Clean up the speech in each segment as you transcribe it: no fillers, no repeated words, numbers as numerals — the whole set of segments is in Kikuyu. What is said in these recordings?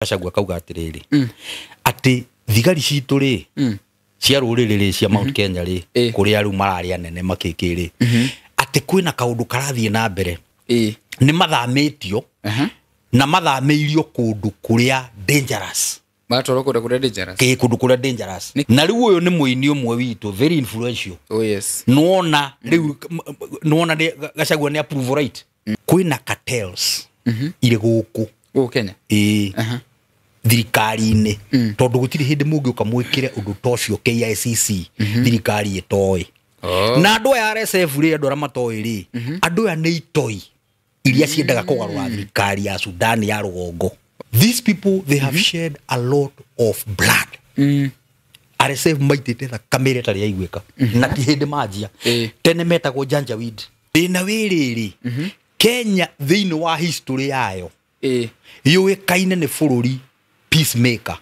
Gachagua kauga atiriri ati thigari citu ri cia ruriri ri cia Mount Kenya ri kuria riu marari anene makiki ri ati kwina kaundu karathie na mbere ni mathamitio na mathamiirio kundu kuria dangerous matwarwo kundu kuria dangerous ki kundu kuria dangerous na riu uyu ni muini umwe witu very influential. Oh yes, nuona riu nuona Gachagua ni approve right kwina cartels iri guku guku Kenya thirikari-inĩ tondu gutiri hindi mungiuka mwikire undu ta ucio KICC thirikari itoĩ na andu aya RSF ri andu aria matoĩ ri andu aya nĩ itoi iria ciendaga kũgarũra thirikari ya Sudan ya rũgongo. These people they have shed a lot of blood. RSF maitĩte thakame ĩrĩa ĩtarĩ yaiguĩka na ti hĩndĩ manjia tene metagwo Janjaweed. Thĩna wĩ rĩrĩ Kenya thĩinĩ wa history yayo yũĩkaine nĩ bũrũri peacemaker.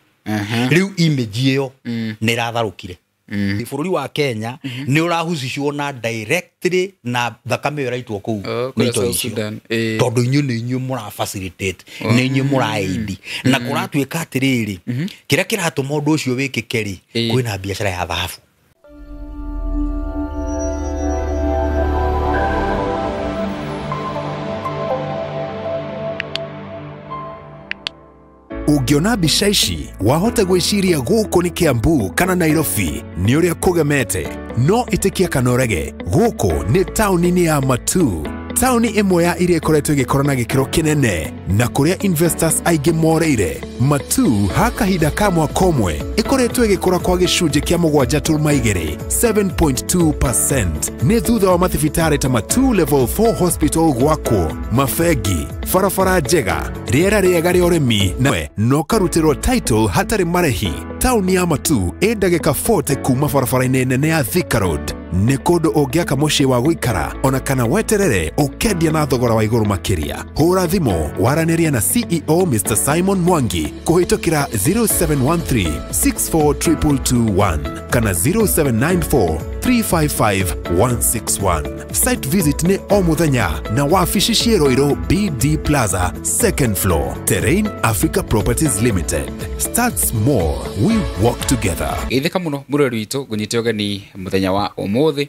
Rĩu image ĩyo nĩ ĩratharũkire. Bũrũri wa Kenya nĩ ũrahusicwo na directly na thakame ĩyo ĩraitwo kũu nĩ itoi icio tondũ inyuĩ nĩ inyuĩ mũra facilitate nĩ inyuĩ mũra aid na kũratuĩka atĩrĩrĩ kĩrĩa kĩratũma ũndũ ũcio wĩkĩke rĩ kwĩna biacara ya thahabu. Ungiona mbica ici wahota gwiciria guku ni Kiambu kana Nairobi ni uria kugemete no itikia kana urege guku ni tauni-ini ya Matuu, tauni imwe ya iria ikoretwo igikora na gikiro kinene na kuria investors aingi moreire. Matuu ha kahinda ka mwaka ũmwe ikoretwo igikura kwa gicunjĩ kia 7.2 7.2% nĩ thutha wa mathibitarĩ ta Matuu Level 4 Hospital gwakwo, mabengi, barabara njega, rĩera rĩega rĩa ũrĩmi na no karutirwo title hatarĩ marĩhi. Tauni ya Matuu ĩ ndagĩka 40 kuma barabara-inĩ nene ya Thika Road. Nĩ kũndũ ũngĩaka mũciĩ wa gũikara ona kana weterere ũkendia na thogora wa igũrũ makĩria. Hũra thimũ waranĩria na CEO Mr. Simon Mwangi kũhĩtũkĩra 0713 642221 kana 0794 355 161. Site visit nĩ o mũthenya na wabici ciĩ Ruiru BD Plaza 2nd floor. Terrain Africa Properties Limited. Start small, we work together. Geithĩka mũno mũrori witũ ngũnyite ũgeni mũthenya wa ũmũthĩ.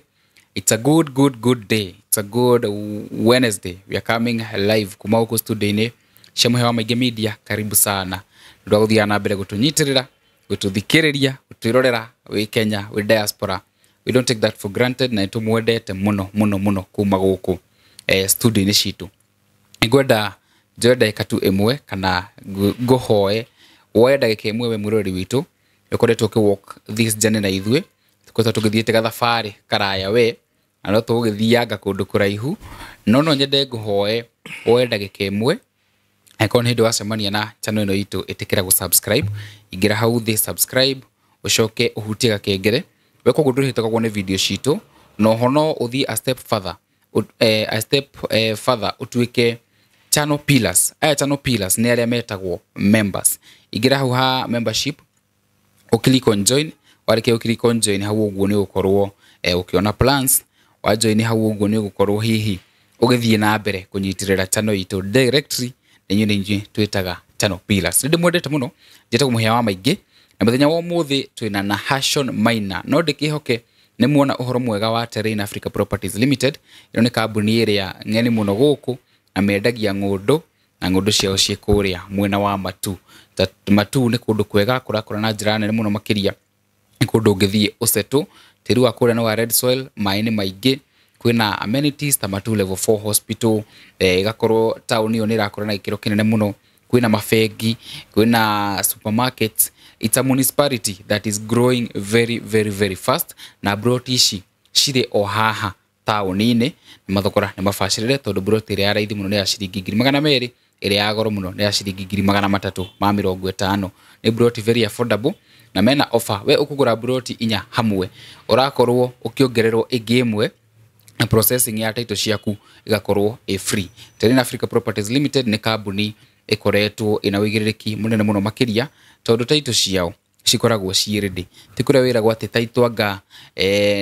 It's a good good good day. It's a good Wednesday. We are coming live kuma huko studio-inĩ cia Mũhĩa wa Maingĩ Media. Karibu sana. Nĩ ũndũ wa gũthiaga na mbere gũtũnyitĩrĩra, gũtũthikĩrĩria, gũtwĩrorera wĩ Kenya, wĩ diaspora. We don't take that for granted na nĩtũmwendete mũno mũno mũno kuma gũkũ studio-inĩ citũ. Nĩngwenda njoe ndagĩka tu ĩmwe kana ngũhoe woe ndagĩka ĩmwe we mũrori witũ ũkoretwo ũkĩ walk this journey na ithuĩ, tũkoretwo tũgĩthiĩte gathabarĩ karaya we na no tũgũgĩthianga kũndũ kũraihu, no no nyende ngũhoe woe ndagĩka ĩmwe angĩkorwo nĩ hĩndĩ wacemania na channel ĩno itũ ĩtĩkĩra gũ subscribe, ingĩra hau thĩ subscribe ũcoke ũhutie gakengere we koguo ndũrĩhĩtũkagwo nĩ video citũ na oho no ũthiĩ a step further a step further ũtuĩke channel pillars. Aya channel pillars nĩ arĩa metagwo members. Ingĩra hau ha membership ũclick on join, warĩkia gũ click on join hau ũguo nĩ ũgũkorwo ũkĩona plans, wa join hau ũguo nĩ ũgũkorwo hihi ũgĩthiĩ na mbere kũnyitĩrĩra channel itũ directly na inyuĩ nĩ inyuĩ twĩtaga channel pillars. Nĩ ndĩmwendete mũno, njĩtagwo Mũhĩa wa Maingĩ na mũthenya wa ũmũthĩ twĩna Nahashon Maina. No ndĩkĩhoke nĩ muona ũhoro mwega wa Terrain Africa Properties Limited. Ĩno nĩ kambuni ĩrĩa ng'eni mũno gũkũ na mendagia ng'ũndũ na ng'ũndũ ciao ciĩ kũrĩa mwena wa Matuu. Matuu nĩ kũndũ kwega kũrakũra na njĩra nene mũno makĩria, nĩ kũndũ ũngĩthiĩ ũcetũ, tĩri wa kũrĩa nĩ wa red soil, maĩ nĩ maingĩ, kwĩna amenities ta Matuu Level 4 Hospital, ĩgakorwo taũni ĩyo nĩ ĩrakũra na gĩkĩro kĩnene mũno, kwĩna mabengi, kwĩna supermarkets. It's a municipality that is growing very very very fast na broti ici cirĩ o haha taũni-inĩ na mathogora nĩ mabacĩrĩre tondũ broti ĩrĩa ya raithi mũno nĩ ya ciringi 200,000, ĩrĩa ya goro mũno nĩ ya ciringi 350,000. Nĩ broti very affordable na mena offer we ũkũgũra broti inya hamwe ũrakorwo ũkĩongererwo ĩngĩ ĩmwe na processing ya title ciaku ĩgakorwo ĩ free. Terrain Africa Properties Limited nĩ kambuni ĩkoretwo ĩna ũigĩrĩrĩki mũnene mũno makĩria tondũ title ciao cikoragwo ciĩ ready, ti kũrĩa wĩragwo atĩ title anga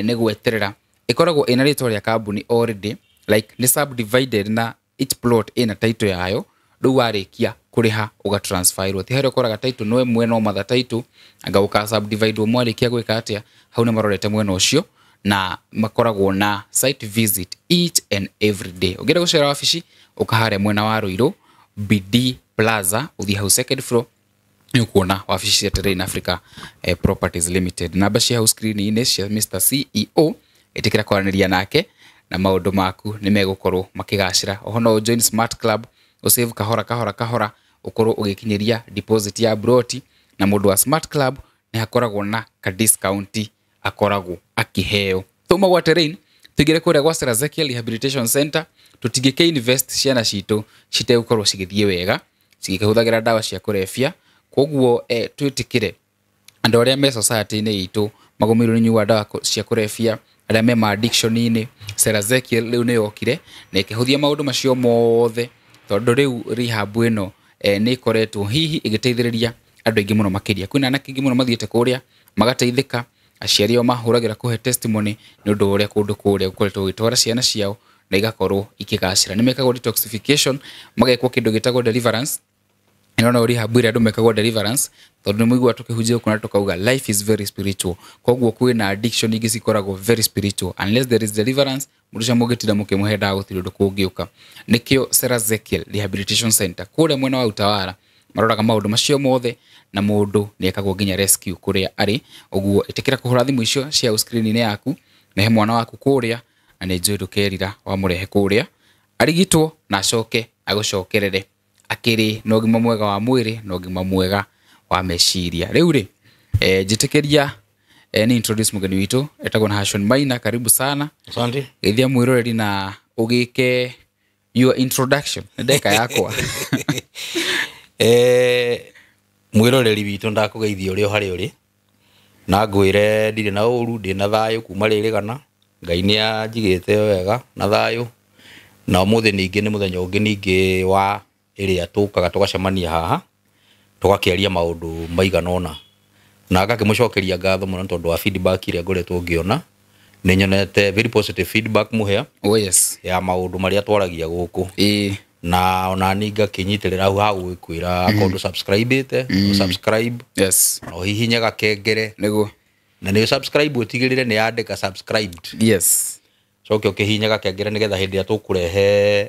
nĩ gweterera, ĩkoragwo ĩna rĩtwa rĩa kambuni already, like nĩ subdivided na each plot ĩna title yayo. Rĩu warĩkia kũrĩha ũgatransferwo, ti harĩa ũkoraga title no ĩmwe no mother title anga ũka subdivide mwarĩkia gwĩka atĩa. Hau nĩ marorete mwena ũcio na makoragwo na site visit each and every day. Ũngĩenda gũcera wabici, ũka harĩa mwena wa Ruiru BD Plaza, ũthiĩ hau second floor, nĩ ũkuona wabici cia Terrain Africa Properties Limited. Namba cia hau screen-inĩ cia Mr CEO, ĩtĩkĩra kwaranĩria nake na maũndũ maku nĩ megũkorwo makĩgacĩra. Oho no join Smart Club, ũsave kahora kahora kahora, ũkorwo ũgĩkinyĩria deposit ya broti, na mũndũ wa Smart Club nĩ hakoragwo na ka discount akoragwo akĩheo. Tuma gwa Terrain, tũingĩre kũrĩa gwa Sarah Ezekiel Rehabilitation Center. Tũtingĩkĩ invest ciana citũ citegũkorwo cigĩthiĩ wega cigĩkĩhũthagĩra ndawa cia kũrebia. Koguo twĩtĩkĩre andũ arĩa me society-inĩ itũ magũmĩirwo nĩ nyua ndawa cia kũrebia, arĩa me ma addiction-inĩ. Sarah Ezekiel rĩu nĩ yokire na ĩkĩhũthia maũndũ macio mothe, tondũ rĩu rehab ĩno nĩ ĩkoretwo hihi ĩgĩteithĩrĩria andũ aingĩ mũno makĩria. Kwĩna anake aingĩ mũno mathiĩte kũrĩa magateithĩka, aciari ao mahũragĩra kũhe testimony nĩ ũndũ wa ũrĩa kũndũ kũrĩa gũkoretwo gũgĩtwara ciana ciao na igakorwo ikĩgacĩra. Nĩ mekagwo detoxification, magekwo kĩndũ gĩtagwo deliverance. Ĩno no rehab ĩrĩa andũ mekagwo deliverance, tondũ nĩ mũigua tũkĩhunjia gũkũ na tũkauga life is very spiritual. Koguo kwĩna addiction ingĩ cikoragwo very spiritual. Unless there is deliverance, mũndũ ũcio mũngĩtinda mũkĩmũhe ndawa gũtirĩ ũndũ kũngĩũka. Nĩkĩo Sarah Ezekiel Rehabilitation Center kũrĩa mwena wa Utawala maroraga maũndũ macio mothe, na mũndũ nĩ ekagwo nginya rescue kũrĩa arĩ. Ũguo ĩtĩkĩra kũhũra thimũ icio cia screen-inĩ yaku, na he mwana waku kũrĩa, na nĩ njũĩ ndũkerira wamũrehe kũrĩa arigitwo na acoke agũcokerere akĩrĩ na ũgima mwega wa mwĩrĩ na ũgima mwega wa meciria. Rĩu rĩ, njĩtĩkĩria ni introduce mũgeni witũ etagwo Nahashon Maina. Karibu sana. Asante. Geithia mwĩroreri na ũgĩke your introduction, nĩ ndeka yakwa. Mwĩroreri witũ, ndakũgeithia ũrĩ o harĩa ũrĩ, na ngwĩre ndirĩ na ũru, ndĩ na thayũ kuma rĩrĩgana. Ngai nĩ anjigĩte wega na thayũ, na ũmũthĩ ningĩ nĩ mũthenya ũngĩ ningĩ wa ĩrĩa tũkaga tũgacemania haha tũgakĩaria maũndũ maigana ũna, na ngakĩmũcokeria ngatho mũno nĩ tondũ wa feedback ĩrĩa ngoretwo ngĩona. Nĩ nyonete very positive feedback mũhĩa Oh yes. ya maũndũ marĩa twaragia gũkũ, na ona ni ngakĩnyitĩrĩra hau ha gũgĩkwĩra akorwo ndũ subscribe-ĩte, subscribe na ũhihinye gakengere, na nĩ subscribe ũtigĩrĩre nĩ yandĩka subscribed, coke ũkĩhihinye gakengere nĩgetha hĩndĩ ĩrĩa tũkũrehe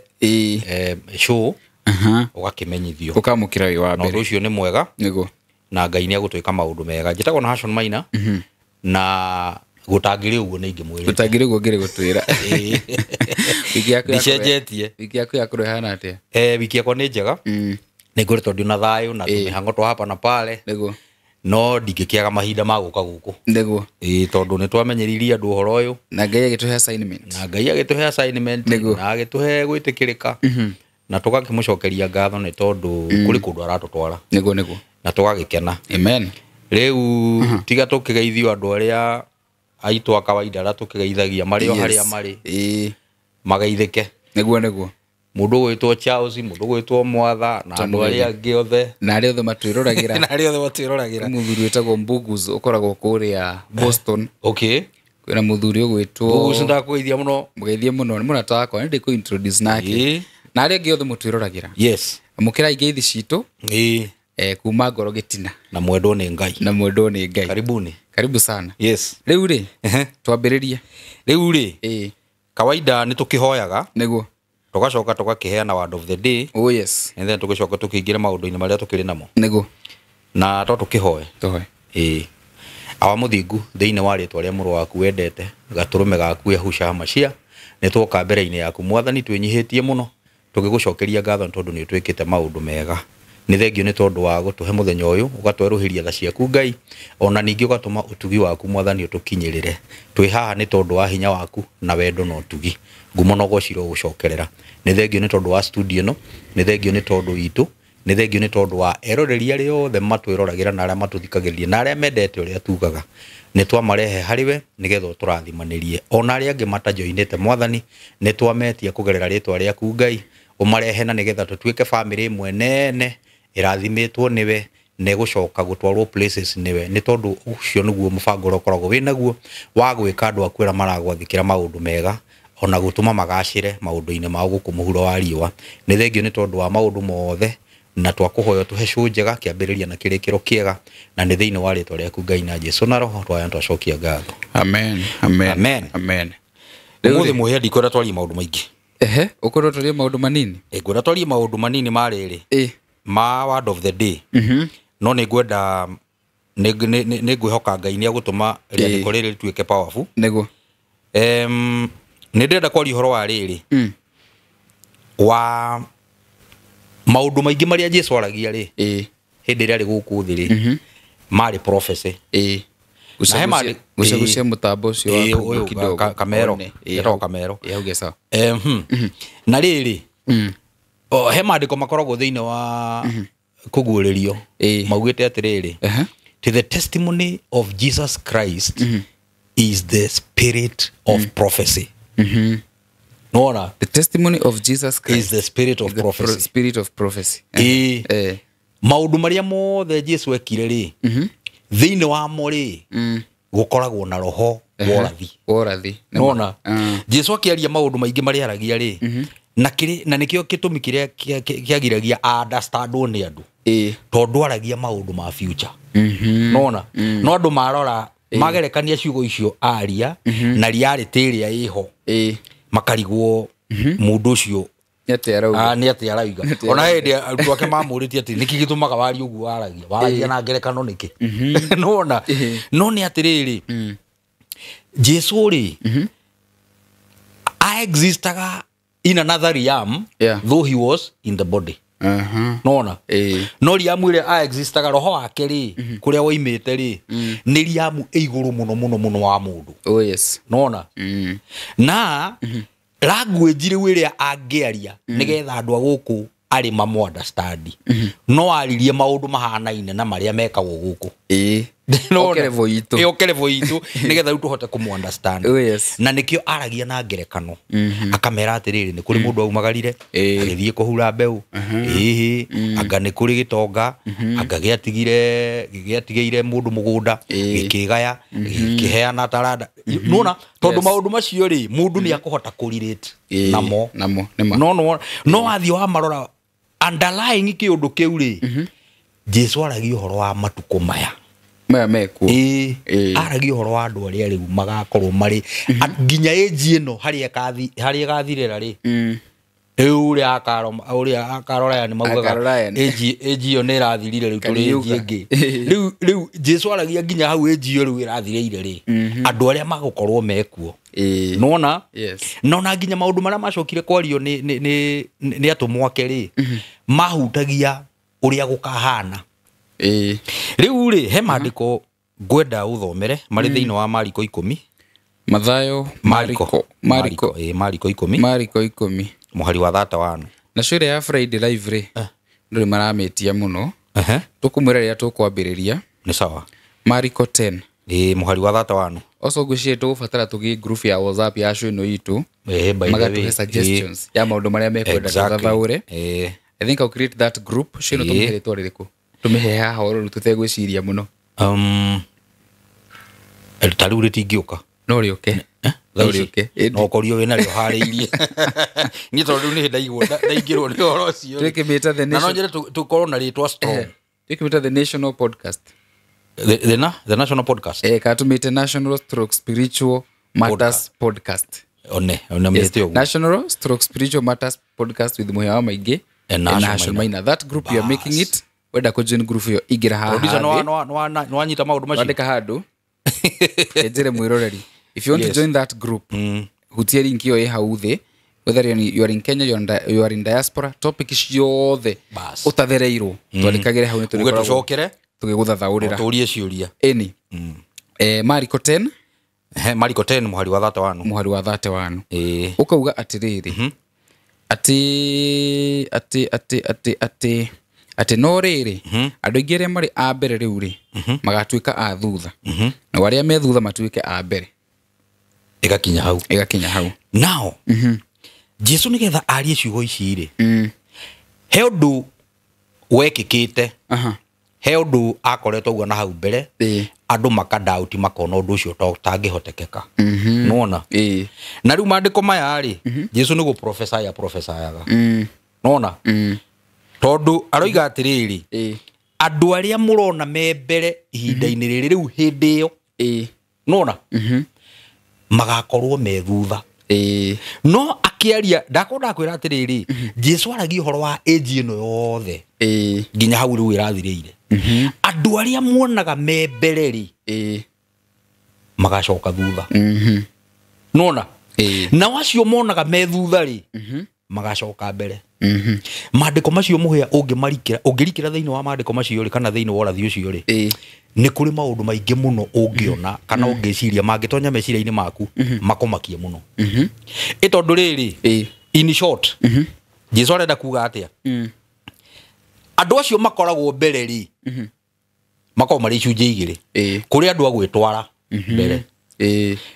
show ũgakĩmenyithio Ũkamũkĩra wĩ wa na ũndũ mbere. Ũcio nĩ mwega na Ngai nĩ agũtwĩka maũndũ mega. Njĩtagwo na Hashon Maina, na gũtangĩrĩ ũguo nĩ ingĩmwĩrĩte. Ũtangĩrĩ ũguo ngĩrĩ gũtwĩra. Wiki yaku ya Ndicenjetie. Wiki yaku ya kũrĩa ĩhana atĩa? Wiki yakwa nĩ njega, nĩ ngoretwo ndĩ na thayũ na tũmĩhang'o twa hapa na pale, no ndingĩkĩaga mahinda ma gũka gũkũ. Ĩĩ, tondũ nĩ twamenyeririe andũ ũhoro ũyũ. Na Ngai agĩtũhe assignment. Na Ngai agĩtũhe assignment na agĩtũhe gwĩtĩkĩrĩka, na tũgakĩmũcokeria ngatho nĩ tondũ kũrĩ kũndũ aratũtwara Nĩguo nĩguo. na tũgagĩkena. Amen. Rĩu tiga tũkĩgeithio andũ arĩa aitũ a kawaida arĩa tũkĩgeithagia marĩ o harĩa marĩ, mageithĩke. Nĩguo nĩguo. Mũndũ ũgwĩtwo Charles, mũndũ ũgwĩtwo Mwatha na andũ arĩa angĩ othe. Na arĩa othe matwĩroragĩra. Na arĩa othe matwĩroragĩra. Mũthuri wĩtagwo Mbugus ũkoragwo kũrĩa Boston. Kwĩna mũthuri ũgwĩtwo Mbugus, ndakũgeithia mũno. Mũgeithie mũno, nĩ mũrata wakwa, nĩ ndĩkũ introduce nake. Na arĩa angĩ othe mũtwĩroragĩra, amũkĩrai ngeithi citũ kuma ngoro gĩtina. Na mwendwo nĩ Ngai. Na mwendwo nĩ Ngai. Karibuni. Karibu sana. Rĩu rĩ, twambĩrĩrie. Rĩu rĩ, kawaida nĩ tũkĩhoyaga, tũgacoka tũgakĩheana word of the day, Oh yes. and then tũgĩcoka tũkĩingĩra maũndũ-inĩ marĩa tũkĩrĩ namo. Na to tũkĩhoe. Tũhoe. Ĩĩ, awa mũthingu, thĩinĩ wa rĩtwa rĩa mũrũ waku wendete, gatũrũme gaku Yahusha Hamashia, nĩ twoka mbere-inĩ yaku Mwathani twĩnyihĩtie mũno, tũgĩgũcokeria ngatho nĩ tondũ nĩ ũtwĩkĩte maũndũ mega. Nĩ thengio nĩ tondũ wa gũtũhe mũthenya ũyũ, ũgatwerũhĩria tha ciaku Ngai, ona ningĩ ũgatũma ũtugi waku Mwathani ũtũkinyĩrĩre. Twĩ haha nĩ tondũ wa hinya waku na wendo na ũtugi. Ngumo na ũgoci gũcokerera. Nĩ thengio nĩ tondũ wa studio ĩno, nĩ thengio nĩ tondũ witũ, nĩ thengio nĩ tondũ wa eroreri arĩa othe matwĩroragĩra na arĩa matũthikagĩrĩria na arĩa mendete ũrĩa tugaga. Nĩ twamarehe harĩ we nĩgetha ũtũrathimanĩrie. Ona arĩa angĩ matajoinĩte Mwathani, nĩ twametia kũgerera rĩtwa rĩaku Ngai, ũmarehe na nĩgetha tũtuĩke bamĩrĩ ĩmwe nene ĩrathimĩtwo nĩwe na ĩgũcoka gũtwarwo places nĩwe, nĩ tondũ ũcio nĩguo mũbango ũrĩa ũkoragwo wĩ naguo wa gwĩka andũ aku arĩa maragwathĩkĩra maũndũ mega. Ona gũtũma magacĩre maũndũ-inĩ mao gũkũ mũhuro wa riũa. Nĩ thengio nĩ tondũ wa maũndũ mothe, na twakũhoya tũhe cũ njega kĩambĩrĩria na kĩrĩkĩro kĩega, na nĩ thĩinĩ wa rĩtwa rĩaku Ngai na Jesu na Roho twaya twacokia ngatho. Amen, amen, Amen. Amen. Ũmũthĩ mũhĩa ndikwenda twarie maũndũ maingĩ. Ehe, ũkwenda twarie maũndũ manini? Ngwenda twarie maũndũ manini ma rĩrĩ, ma word of the day. No nĩ ngwenda nĩ ngwĩhoka Ngai nĩ agũtũma rĩandĩko rĩrĩ rĩtuĩke powerful. Nĩguo. Nĩ ndĩrenda kwaria ũhoro wa rĩrĩ, wa maũndũ maingĩ marĩa Jesu aragia rĩ, hĩndĩ ĩrĩa arĩ gũkũ thĩ rĩ, marĩ prophecy. Na he Gucagucia mũtambo ũcio waku ũyũ kidogo. kamero. One. Getagwo kamero. Hau ge sawa. Na rĩrĩ, he maandĩko makoragwo thĩinĩ wa kũguũrĩrio, maugĩte atĩrĩrĩ, to the testimony of Jesus Christ is the spirit of prophecy. Nona? The testimony of Jesus Christ is the spirit of is the prophecy. Spirit of prophecy. Maũndũ marĩa mothe Jesu ekire rĩ, thĩinĩ wamo rĩ, gũkoragwo na roho wa ũrathi. Worathi. Nona Jesu akĩaria maũndũ maingĩ marĩa aragia rĩ, na kĩrĩ na nĩkĩo gĩtũmi kĩrĩa kĩagiragia understandwo nĩ andũ, tondũ aragia maũndũ ma future. Nona no andũ marora magerekania ciugo icio aria na reality ĩrĩa ĩho, makarigwo mũndũ ũcio Nĩ atĩa arauga? Nĩ atĩa arauga. Atĩa Ona hĩndĩ arutwo ake mamũrĩtie atĩ nĩkĩ gĩtũmaga warie ũguo waragia na ngerekano nĩkĩ? Nona no nĩ atĩrĩrĩ, Jesu rĩ, existaga in another realm, though he was in the body. Nona no realm ĩrĩa aexistaga roho wake rĩ, kũrĩa woimĩte rĩ, nĩ realm ĩ igũrũ mũno mũno mũno wa mũndũ. Oh yes. Nona na language rĩu ĩrĩa angĩaria nĩgetha andũ a gũkũ arĩ mamũ understand, no aririe maũndũ mahanaine na marĩa mekagwo gũkũ. Nona? Oke level itũ. Oke level itũ nĩgetha rĩu tũhote kũmũ understand. Oh yes. Na nĩkĩo aragia na ngerekano, akamera atĩrĩrĩ, nĩ kũrĩ mũndũ aumagarire agĩthiĩ kũhura mbeũ, ĩhĩ, anga nĩ kũrĩ gĩtonga, anga gĩatigĩire mũndũ mũgũnda, gĩkĩgaya, gĩkĩheana taranda. Nona tondũ maũndũ macio rĩ, mũndũ nĩ akũhota kũrelate namo. Namo, nĩma. No wathiĩ wamarora underlying kĩũndũ kĩu rĩ, Jesu aragia ũhoro wa matukũ maya Maya mekuo. Aragia ũhoro wa andũ arĩa rĩu magakorwo marĩ nginya age ĩno harĩa ĩgathirĩra rĩ, rĩu ũrĩa akarora nĩ maugaga Akarora yani. age ĩyo nĩ ĩrathirire, rĩu tũrĩ Kariuga. age ĩngĩ. Rĩu Jesu aragia nginya hau age ĩyo rĩu ĩrathirĩire rĩ, andũ arĩa magũkorwo mekuo. Nona? Yes. Nona nginya maũndũ marĩa macokire kwario nĩ atũmwo ake rĩ, mahutagia ũrĩa gũkahana. Rĩu rĩ, he maandĩko ngwenda ũthomere marĩ thĩinĩ wa Mariko 10. Mathayo, Mariko, Mariko. Mariko 10. Mariko 10. Mũhari wa 31. Na cio ĩrĩa ya Friday live rĩ, ndũrĩ maramĩtia mũno. Tũkũmwĩra rĩrĩa tũkwambĩrĩria. Nĩ sawa. Mariko 10. Mũhari wa 31. Oco ngwĩciria tũgũbatara tũgĩe group ya WhatsApp ya show ĩno itũ. By the way. Magatũhe suggestions ya maũndũ marĩa mekwenda tũthathaũre. I think I'll create that group. Show ĩno tũmĩhe rĩtwa rĩrĩkũ? Tũmĩhe haha oro rĩu tũtegwĩciria mũno. Ta rĩu rĩtingĩũka. No rĩũke. No rĩũke. No ũkorio wĩna rĩo harĩirie. Niĩ tondũ rĩu nĩ ndaingĩrwo nĩ ũhoro ũcio. Twĩkĩmĩta the Na no nation. njĩre tũkorwo na rĩtwa strong. Twĩkĩmĩta the national podcast. The national podcast. Kana tũmĩte National Stroke Spiritual Matters Podcast. One mĩte ũguo. National Stroke Spiritual Matters Podcast with Mũhĩa wa Maingĩ And and Nashon Nashon Maina. Maina. That group you are making it. Wenda kũ join group ĩyo ingĩra haha Producer, thĩ. nĩwanyita maũndũ macio? Wandĩka handũ. Njĩre mwĩroreri. If you want to join that group, hutia link ĩyo ĩ hau thĩ. Whether you are in Kenya, you are in diaspora, topic ciothe Bas. ũtathereirwo twandĩkagĩre hau nĩ Uge tũrĩkoragwo tũcokere tũgĩgũthathaũrĩra. tũrie ciũria. Ĩni. Mariko 10. Mariko 10 mũhari wa 31. Mũhari wa 31. Ũkauga atĩrĩrĩ, atĩ atĩ atĩ atĩ atĩ atĩ no rĩrĩ, andũ aingĩ arĩa marĩ a mbere rĩu rĩ, magatuĩka a thutha, nao arĩa me thutha matuĩke a mbere. Ĩgakinya hau. Ĩgakinya hau. Nao Jesu nĩgetha arie ciugo ici rĩ, he ũndũ wekĩkĩte. He ũndũ akoretwo ũguo na hau mbere, andũ makadauti makona ũndũ ũcio ta ũtangĩhotekeka. Nona na rĩu maandĩko maya rĩ, Jesu nĩ gũprofesaya profesayaga. Nona tondũ aroiga atĩrĩrĩ, andũ arĩa mũrona me mbere ihinda-inĩ rĩrĩ rĩu hĩndĩ ĩyo, nona magakorwo me thutha. No akĩaria ndakorwo ndakwĩra atĩrĩrĩ, Jesu aragia ũhoro wa age ĩno yothe nginya hau rĩu ĩrathirĩire. Andũ arĩa muonaga me mbere rĩ, magacoka thutha. Nona nao acio monaga me thutha rĩ, magacoka mbere. Maandĩko macio mũhĩa ũngĩmarikĩra, ũngĩrikĩra thĩinĩ wa maandĩko macio rĩ, kana thĩinĩ wa ũrathi ũcio rĩ, nĩ kũrĩ maũndũ maingĩ mũno ũngĩona kana ũngĩciria mangĩtonya meciria-inĩ maku makũmakie mũno. Ĩ tondũ rĩrĩ, in short, Jesu arenda kuga atĩa? Andũ acio makoragwo mbere rĩ, makoragwo marĩ icunjĩ igĩrĩ. Kũrĩ andũ a gwĩtwara mbere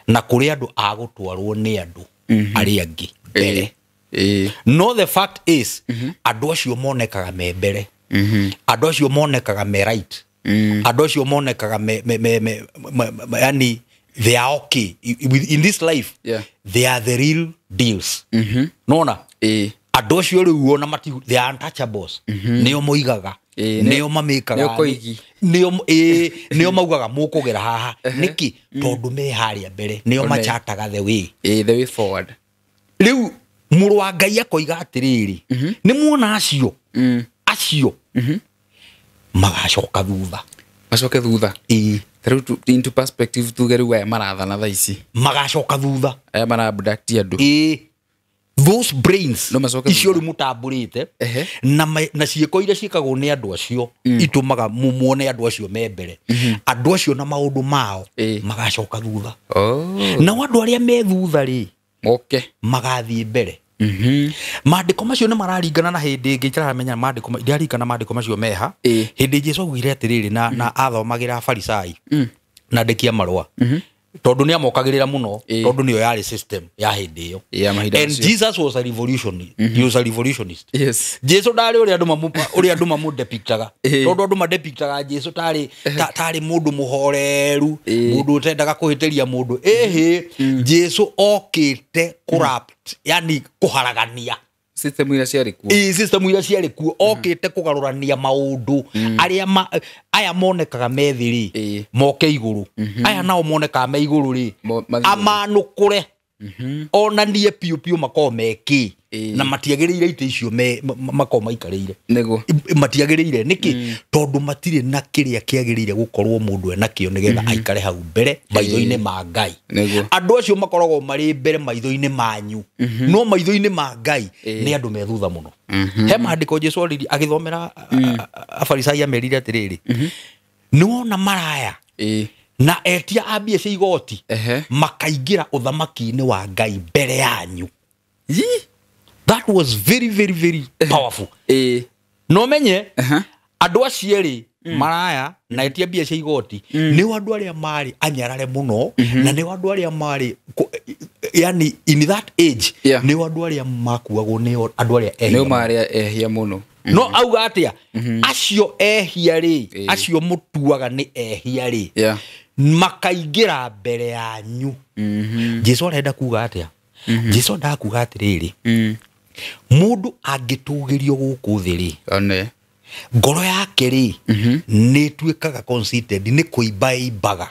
na kũrĩ andũ a gũtwarwo nĩ andũ arĩa angĩ mbere. No the fact is, andũ acio monekaga me mbere, andũ acio monekaga me right, andũ acio monekaga me yani they are okay in this life. They are the real deals. Nona andũ acio rĩu ona mati, they are untouchables. Nĩo moigaga, nĩo mamĩkaga, Nĩo koigi. Nĩo maugaga mũkũgera haha nĩkĩ, tondũ me harĩa mbere nĩo machataga the way. The way forward. Rĩu mũrũ wa Ngai akoiga atĩrĩrĩ, nĩ muona acio, acio magacoka thutha. Macoke thutha. Tarĩu into perspective tuge rĩu aya marathana thaa ici, magacoka thutha, aya mara-abduct andũ. Those brains No macoke icio thutha. rĩu mũtambũrĩte na na ciĩko iria ciĩkagwo nĩ andũ acio itũmaga muone andũ acio me mbere, andũ acio na maũndũ mao magacoka thutha. Nao andũ arĩa me thutha rĩ, moke magathiĩ mbere. Maandĩko macio nĩ mararingana na hĩndĩ ĩngĩ itaramenya maandĩko ndiaririkana maandĩko macio meha. Hĩndĩ Jesu augire atĩrĩrĩ, na athomagĩra Farisai na andĩki a marũa, tondũ nĩ amokagĩrĩra mũno, tondũ nĩyo yarĩ system ya hĩndĩ ĩyo. Ya mahinda And macio. Jesus was a revolutionist. He was a revolutionist. Jesu ndarĩ ũrĩa andũ mamu ũrĩa andũ mamũdepictaga, tondũ andũ madepictaga Jesu tarĩ tarĩ mũndũ mũhoreru, mũndũ ũtendaga kũhĩtĩria mũndũ. Ĩhĩ, Jesu okĩte corrupt, yani kũharagania System iria ciarĩ kuo. Ĩ, system iria ciarĩ kuo, okĩte kũgarũrania maũndũ arĩa aya monekaga me thĩ rĩ, moke igũrũ, aya nao monekaga me igũrũ rĩ, mathiĩ igũrũ. amanũkũre, onanie piũ piũ makorwo me kĩ, na matiagĩrĩire itĩ icio makorwo maikarĩire. Matiagĩrĩire nĩkĩ? Tondũ matirĩ na kĩrĩa kĩagĩrĩire gũkorwo mũndũ enakĩo nĩgetha aikare hau mbere maitho-inĩ ma Ngai. Andũ acio makoragwo marĩ mbere maitho-inĩ manyu, no maitho-inĩ ma Ngai nĩ andũ me thutha mũno. He maandĩko Jesu oririe agĩthomera Afarisai, amerire atĩrĩrĩ, nĩ wona maraya na etia a mbia cia igoti makaingĩra ũthamaki-inĩ wa Ngai mbere yanyu. That was very very very powerful. No menye andũ acio erĩ, maraya na etia mbia cia igoti, nĩo andũ arĩa marĩ anyarare mũno, na nĩo andũ arĩa marĩ yani in that age, nĩo andũ arĩa makuagwo nĩo andũ arĩa ehia Nĩo mũno. marĩ ehia mũno. No auga atĩa? Acio ehia rĩ, acio mũtuaga nĩ ehia rĩ, makaingĩra mbere yanyu. Jesu arenda kuga atĩa? Jesu endaga kuga atĩrĩrĩ, mũndũ angĩtũgĩrio gũkũ thĩ rĩ, One. ngoro yake rĩ, nĩ ĩtuĩkaga conceited, nĩ kũimba ĩimbaga.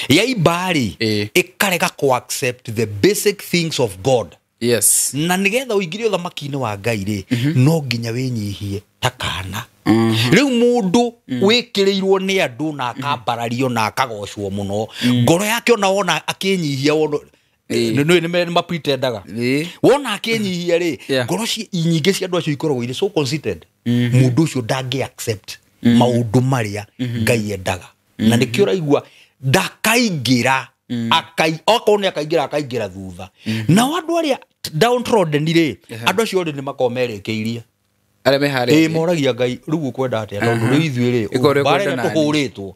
Yaimba rĩ, ĩkarega kũ accept the basic things of God. Na nĩgetha ũingĩre ũthamaki-inĩ wa Ngai rĩ, no nginya wĩnyihie ta kana. Rĩu mũndũ wĩkĩrĩirwo nĩ andũ na akambarario na akagocwo mũno, ngoro yake ona wona akĩnyihia, wona nĩ mapretendaga, wona akĩnyihia rĩ, ngoro nyingĩ cia andũ acio ikoragwo irĩ so conceited, mũndũ ũcio ndangĩ accept maũndũ marĩa Ngai endaga, na nĩkĩo ũraigua ndakaingĩra, okorwo nĩ akaingĩra, akaingĩra thutha. Nao andũ arĩa downtrodden rĩ, andũ acio othe nĩ makoragwo merekeirie. Arĩa me harĩa Ĩ thĩ. Moragia Ngai, rĩu ũkwenda atĩa? Tondũ rĩu ithuĩ rĩ, Ĩka ũrĩa mbara ũkwenda ĩrĩa nani. tũhũrĩtwo,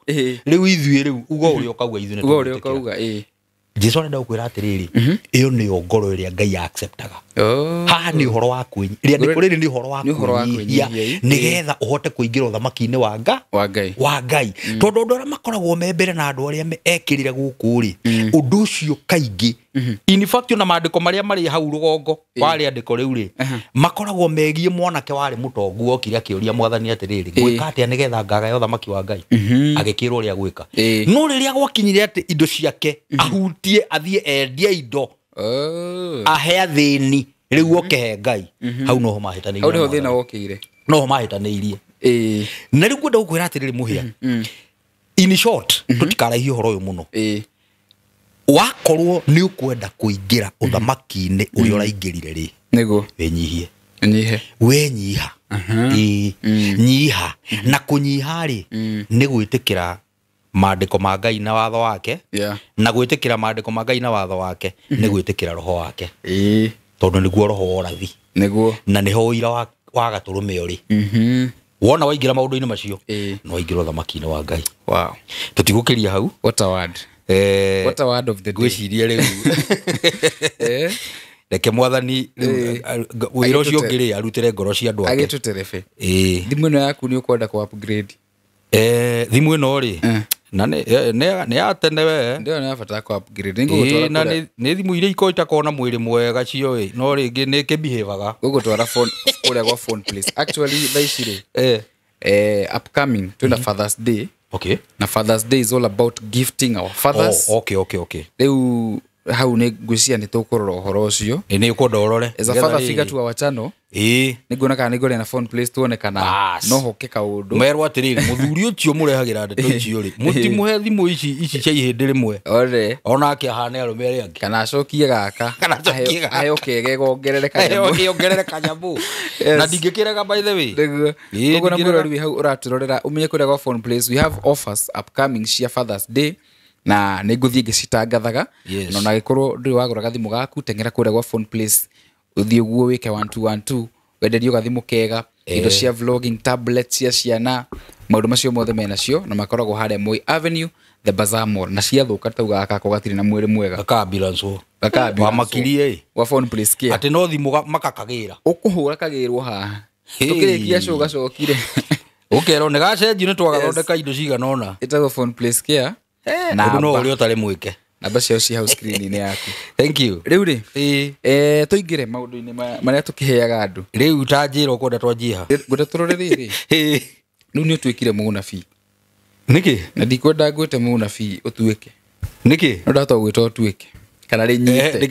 rĩu ithuĩ rĩu uga ũrĩa ũkauga, ithuĩ nĩ Uga ũrĩa tũgwĩtĩkĩra. ũkauga. Jesu arenda gũkwĩra atĩrĩrĩ, ĩyo nĩyo ngoro ĩrĩa Ngai acceptaga. Oh. Haha nĩ ũhoro wa kwĩnyihia, rĩandĩko rĩrĩ nĩ ũhoro wa Nĩ ũhoro wa kwĩnyihia kwĩnyihia, nĩgetha ũhote kũingĩra ũthamaki-inĩ wa Nga Wa Ngai. Wa Ngai, tondũ andũ arĩa makoragwo me mbere na andũ arĩa ekĩrĩre gũkũ rĩ, ũndũ ũcio kaingĩ, in fact, ona maandĩko marĩa marĩ hau rũgongo wa rĩandĩko rĩu rĩ, makoragwo megiĩ mwanake warĩ mũtongu okire akĩũria Mwathani atĩrĩrĩ, ngwĩka atĩa nĩgetha ngagaya ũthamaki wa Ngai? Agĩkĩrwo ũrĩa gwĩka. No rĩrĩa gwakinyire atĩ indo ciake ahutie, athiĩ endie indo, Oh. ahe athĩni, rĩu oke he Ngai, hau noho mahĩtanĩirie Hau na nĩho thĩna Mwathani. wokĩire. Noho mahĩtanĩirie. Na rĩu ngwenda gũkwĩra atĩrĩrĩ, Mũhĩa, in short, tũtikaraihie ũhoro ũyũ mũno. Wakorwo nĩ ũkwenda kũingĩra ũthamaki-inĩ ũrĩa ũraingĩrire rĩ, Nĩguo. wĩnyihie. Nyihe. Wenyiha, ĩĩ, nyiha. Na kũnyiha rĩ, nĩ gwĩtĩkĩra maandĩko ma Ngai na watho wake. Na gwĩtĩkĩra maandĩko ma Ngai na watho wake nĩ gwĩtĩkĩra roho wake, tondũ nĩguo roho wa ũrathi. Nĩguo. Na nĩho ũira wa gatũrũme ũrĩ. Wona waingĩra maũndũ-inĩ macio, no waingĩra ũthamaki-inĩ wa Ngai. Tũtigũkĩria hau. What a word. What a word of the day. Ngwĩciria rĩu reke Mwathani rĩu wĩra ũcio ũngĩ rĩ, arutĩre ngoro cia andũ ake. Agĩtũterebe. Ĩĩ. Thimũ ĩno yaku nĩ ũkwenda kũ upgrade? Thimũ ĩno rĩ, na nĩ ya tene we. Ndĩrona nĩ yabatara kũ upgrade. Nĩ Ĩĩ, ngũgũtwara na kũrĩa. nĩ thimũ iria ikoragwo itakoragwo na mwĩrĩ mwega cio ĩ, no rĩngĩ nĩ kĩbihĩvaga. Ngũgũtwara phone kũrĩa gwa Phone Place. Actually, thaa ici rĩ, upcoming twĩna Father's Day. Na Father's Day is all about gifting our fathers. Oh, okay. Rĩu hau nĩ ngwĩciria nĩ tũkũrora ũhoro ũcio. Ĩ, nĩ ũkwenda ũrore. As a Nĩgetha father rĩrĩ. figure to our channel, nĩ nguona kana nĩ ngũrĩa na Phone Place tuone kana Bas. no hoke kaũndũ. Merwo atĩrĩrĩ, mũthuri ũcio mũrehagĩra ndeto icio rĩ, mũtimũhe thimũ ici cia ihĩndĩ rĩmwe. Ore. Onake ahane arũme arĩa angĩ. Kana acokie gaka. Kana acokie gaka. Aheo kege gongerere kanyamũ. Kĩongerere kanyamũ. Na ndingĩkĩrega, by the way. Nĩguo. Ĩĩ, Koguo na ndingĩrega. mũrori wĩ hau ũratũrorera, ũmenye kũrĩa gwa Phone Place we have offers upcoming cia Father's Day na nĩ ngũthiĩ ngĩcitangathaga. Na ona angĩkorwo ndũrĩ wagũra gathimũ gaku, teng'era kũrĩa gwa Phone Place, ũthiĩ ũguo wĩke 1212, wenderio gathimũ kega, indo cia vlogging, tablet cia ciana, maũndũ macio mothe menacio, na makoragwo harĩa Moi Avenue, the Bazaar Mall. Na ciathũka taugaga gakwa gatirĩ na mwĩrĩ mwega. Gaka ambulance. Gaka ambulance. Wamakirie ĩ. Gwa Phone Place Care. Atĩ no thimũ makakagĩra. Ũkũhũra kagĩrwo haha. Hey. Tũkĩrĩkia show gacokire. Ũkerwo nĩ gacenjio, nĩ twagathondeka indo cigana ũna. Ĩtagwo Phone Place Care. Ũndũ no Namba ũrĩa ũtarĩ mwĩke. Namba ciao ci hau screen-inĩ yaku. Thank you. Rĩu rĩ, Ĩĩ. tũingĩre maũndũ-inĩ marĩa tũkĩheaga andũ. Rĩu ta njĩra ũkwenda twanjie ha? Ngwenda tũrore rĩrĩ. Ĩĩ. Rĩu nĩ ũtuĩkire mũnabii. Nĩkĩ? Na ndikwenda ngwĩte mũnabii ũtuĩke. Nĩkĩ? No ndahota gũgwĩta ũtuĩke kana rĩnyite.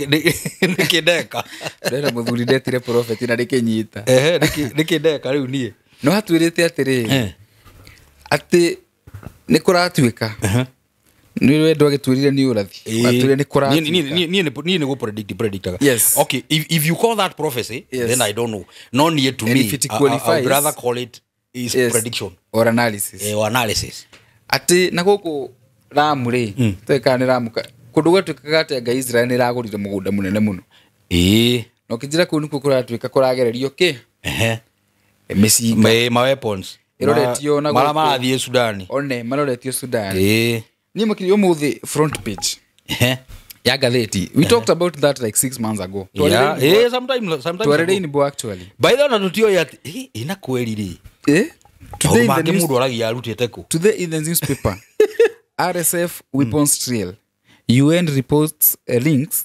Nĩkĩ ndeka? Ndĩrenda mũthuri ndetire prophet na rĩkĩnyita. Ehe, nĩkĩ ndeka rĩu niĩ? No hatuĩrĩte atĩrĩrĩ, atĩ nĩ kũratuĩka nĩ wendo agĩtuĩrire nĩ ũrathi. Watwĩrire nĩ kũratuĩka. Niĩ nĩ gũ predictaga. Okay, if you call that prophecy, then I don't know. No niĩ, to And me, if it I would qualifies- rather call it is prediction. Or analysis. Or analysis. Atĩ na gũkũ Ramu rĩ, tũĩ kana nĩ Ramu kũndũ gwatuĩkaga atĩ Ngai Israel nĩ ĩragũrire mũgũnda mũnene mũno. Na ũkĩnjĩra kũu nĩkuo kũratuĩka kũragererio kĩ? Mĩcinga. Ma weapons. Ĩroretio na Marĩa gũkũ. marathiĩ Sudani. One maroretio Sudan. Niĩ makĩria ũmũthĩ front page ya ngathĩti, we talked about that like 6 months ago. Yeah, sometime Tware ago. rainbow actually. By the way, ona tũtioĩ atĩ ĩna kweri rĩ, Eh? maũndũ Today in the mangĩ news, mũndũ aragia arutĩte kũ? Today in the newspaper, RSF weapons trail. UN reports links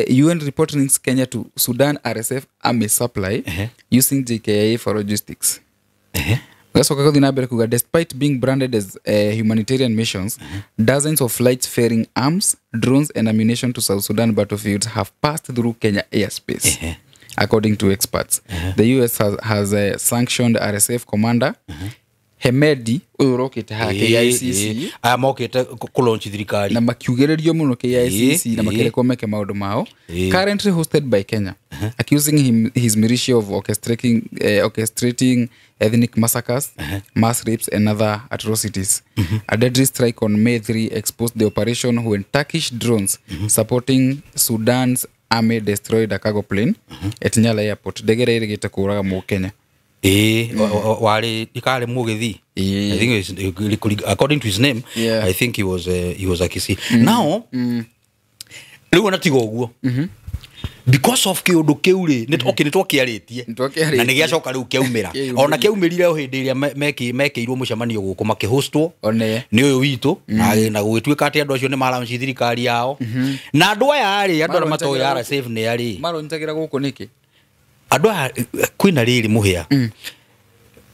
UN report links Kenya to Sudan RSF army supply using JKIA for logistics. Gacoka gũthiĩ na mbere kuga, despite being branded as humanitarian missions, dozens of flights ferrying arms, drones and ammunition to South Sudan battlefields have passed through Kenya airspace. According to experts, the US has sanctioned RSF commander Hemedi ũyũ ũrokĩte haha KICC. Aya mokĩte kũlaunch thirikari. Na makiugĩrĩrio mũno KICC na makĩrekwo meke maũndũ mao, currently hosted by Kenya, accusing him, his militia of orchestrating ethnic massacres, mass rapes and other atrocities. A deadly strike on May 3 exposed the operation when Turkish drones supporting Sudan's army destroyed a cargo plane at Nyala Airport. Ndege ĩrĩa ĩrĩgĩte kũũraga Mũkenya. Ĩĩ, warĩ ikarĩ mũgĩthi. I think according to his name, I think he was a Kisii. Now, Rĩu ona tiga ũguo, because of kĩũndũ kĩu rĩ, okay, nĩ twakĩarĩtie Nĩtwakĩarĩtie. na nĩ gĩacoka rĩu kĩaumĩra. Kĩaumĩra. Ona kĩaumĩrire o hĩndĩ ĩrĩa mekĩirwo mũcemanio gũkũ, makĩhostwo One. nĩ ũyũ witũ, na gũgĩtuĩka atĩ andũ acio nĩ maraunci thirikari yao. Na andũ aya rĩ, andũ arĩa matoĩ Maronjagĩra RSF nĩ arĩ Maronjagĩra gũkũ nĩkĩ? Andũ aya, kwĩna rĩrĩ, mũhĩa,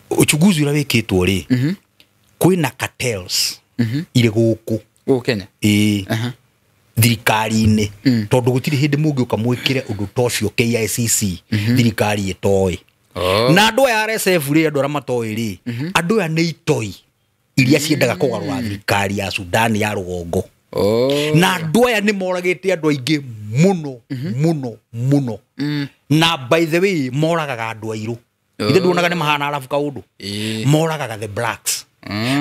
uchunguzi ũrĩa wĩkĩtwo rĩ, kwĩna cartels irĩ gũkũ. Gũkũ Kenya. Ĩĩ, thirikari-inĩ, tondũ gũtirĩ hĩndĩ mũngĩũka mwĩkĩre ũndũ ta ũcio KICC thirikari ĩtoĩ. Oh. Na andũ aya RSF rĩ, andũ arĩa matoĩ rĩ, andũ aya nĩ itoi iria ciendaga kũgarũra thirikari ya Sudan ya rũgongo. Oh. Na andũ aya nĩ moragĩte andũ aingĩ mũno mũno mũno. Na by the way, moragaga andũ airũ. Ithe nduonaga nĩ mahana arabu kaũndũ? Ĩĩ. Moragaga the blacks.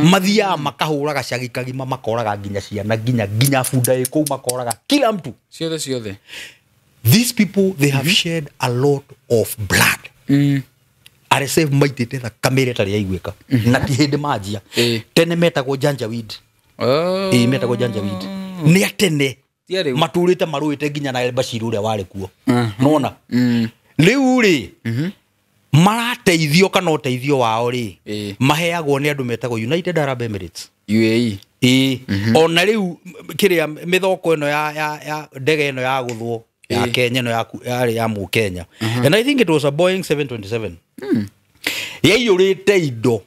Mathiaga makahũraga cagi kagima, makoraga nginya ciana, nginya bunda ĩ kũu, makoraga kila mtu. Ciothe ciothe. These people, they have shed a lot of blood. RSF maitĩte thakame ĩrĩa ĩtarĩ yaiguĩka, na ti hĩndĩ manjia. Tene metagwo Janjaweed. Oh. Ĩĩ, metagwo Janjaweed nĩ atene. Ti a rĩu. Matũrĩte marũĩte nginya na El Bashir ũrĩa warĩ kuo. Nona rĩu rĩ, marateithio kana ũteithio wao rĩ, maheagwo nĩ andũ metagwo United Arab Emirates. UAE. Ĩĩ, ona rĩu kĩrĩa mĩthoko ĩno ya ndege ĩno ya gũthwo ya Kenya ĩno yarĩ ya mũkenya, and I think it was a Boeing 727, yaiyũrĩte indo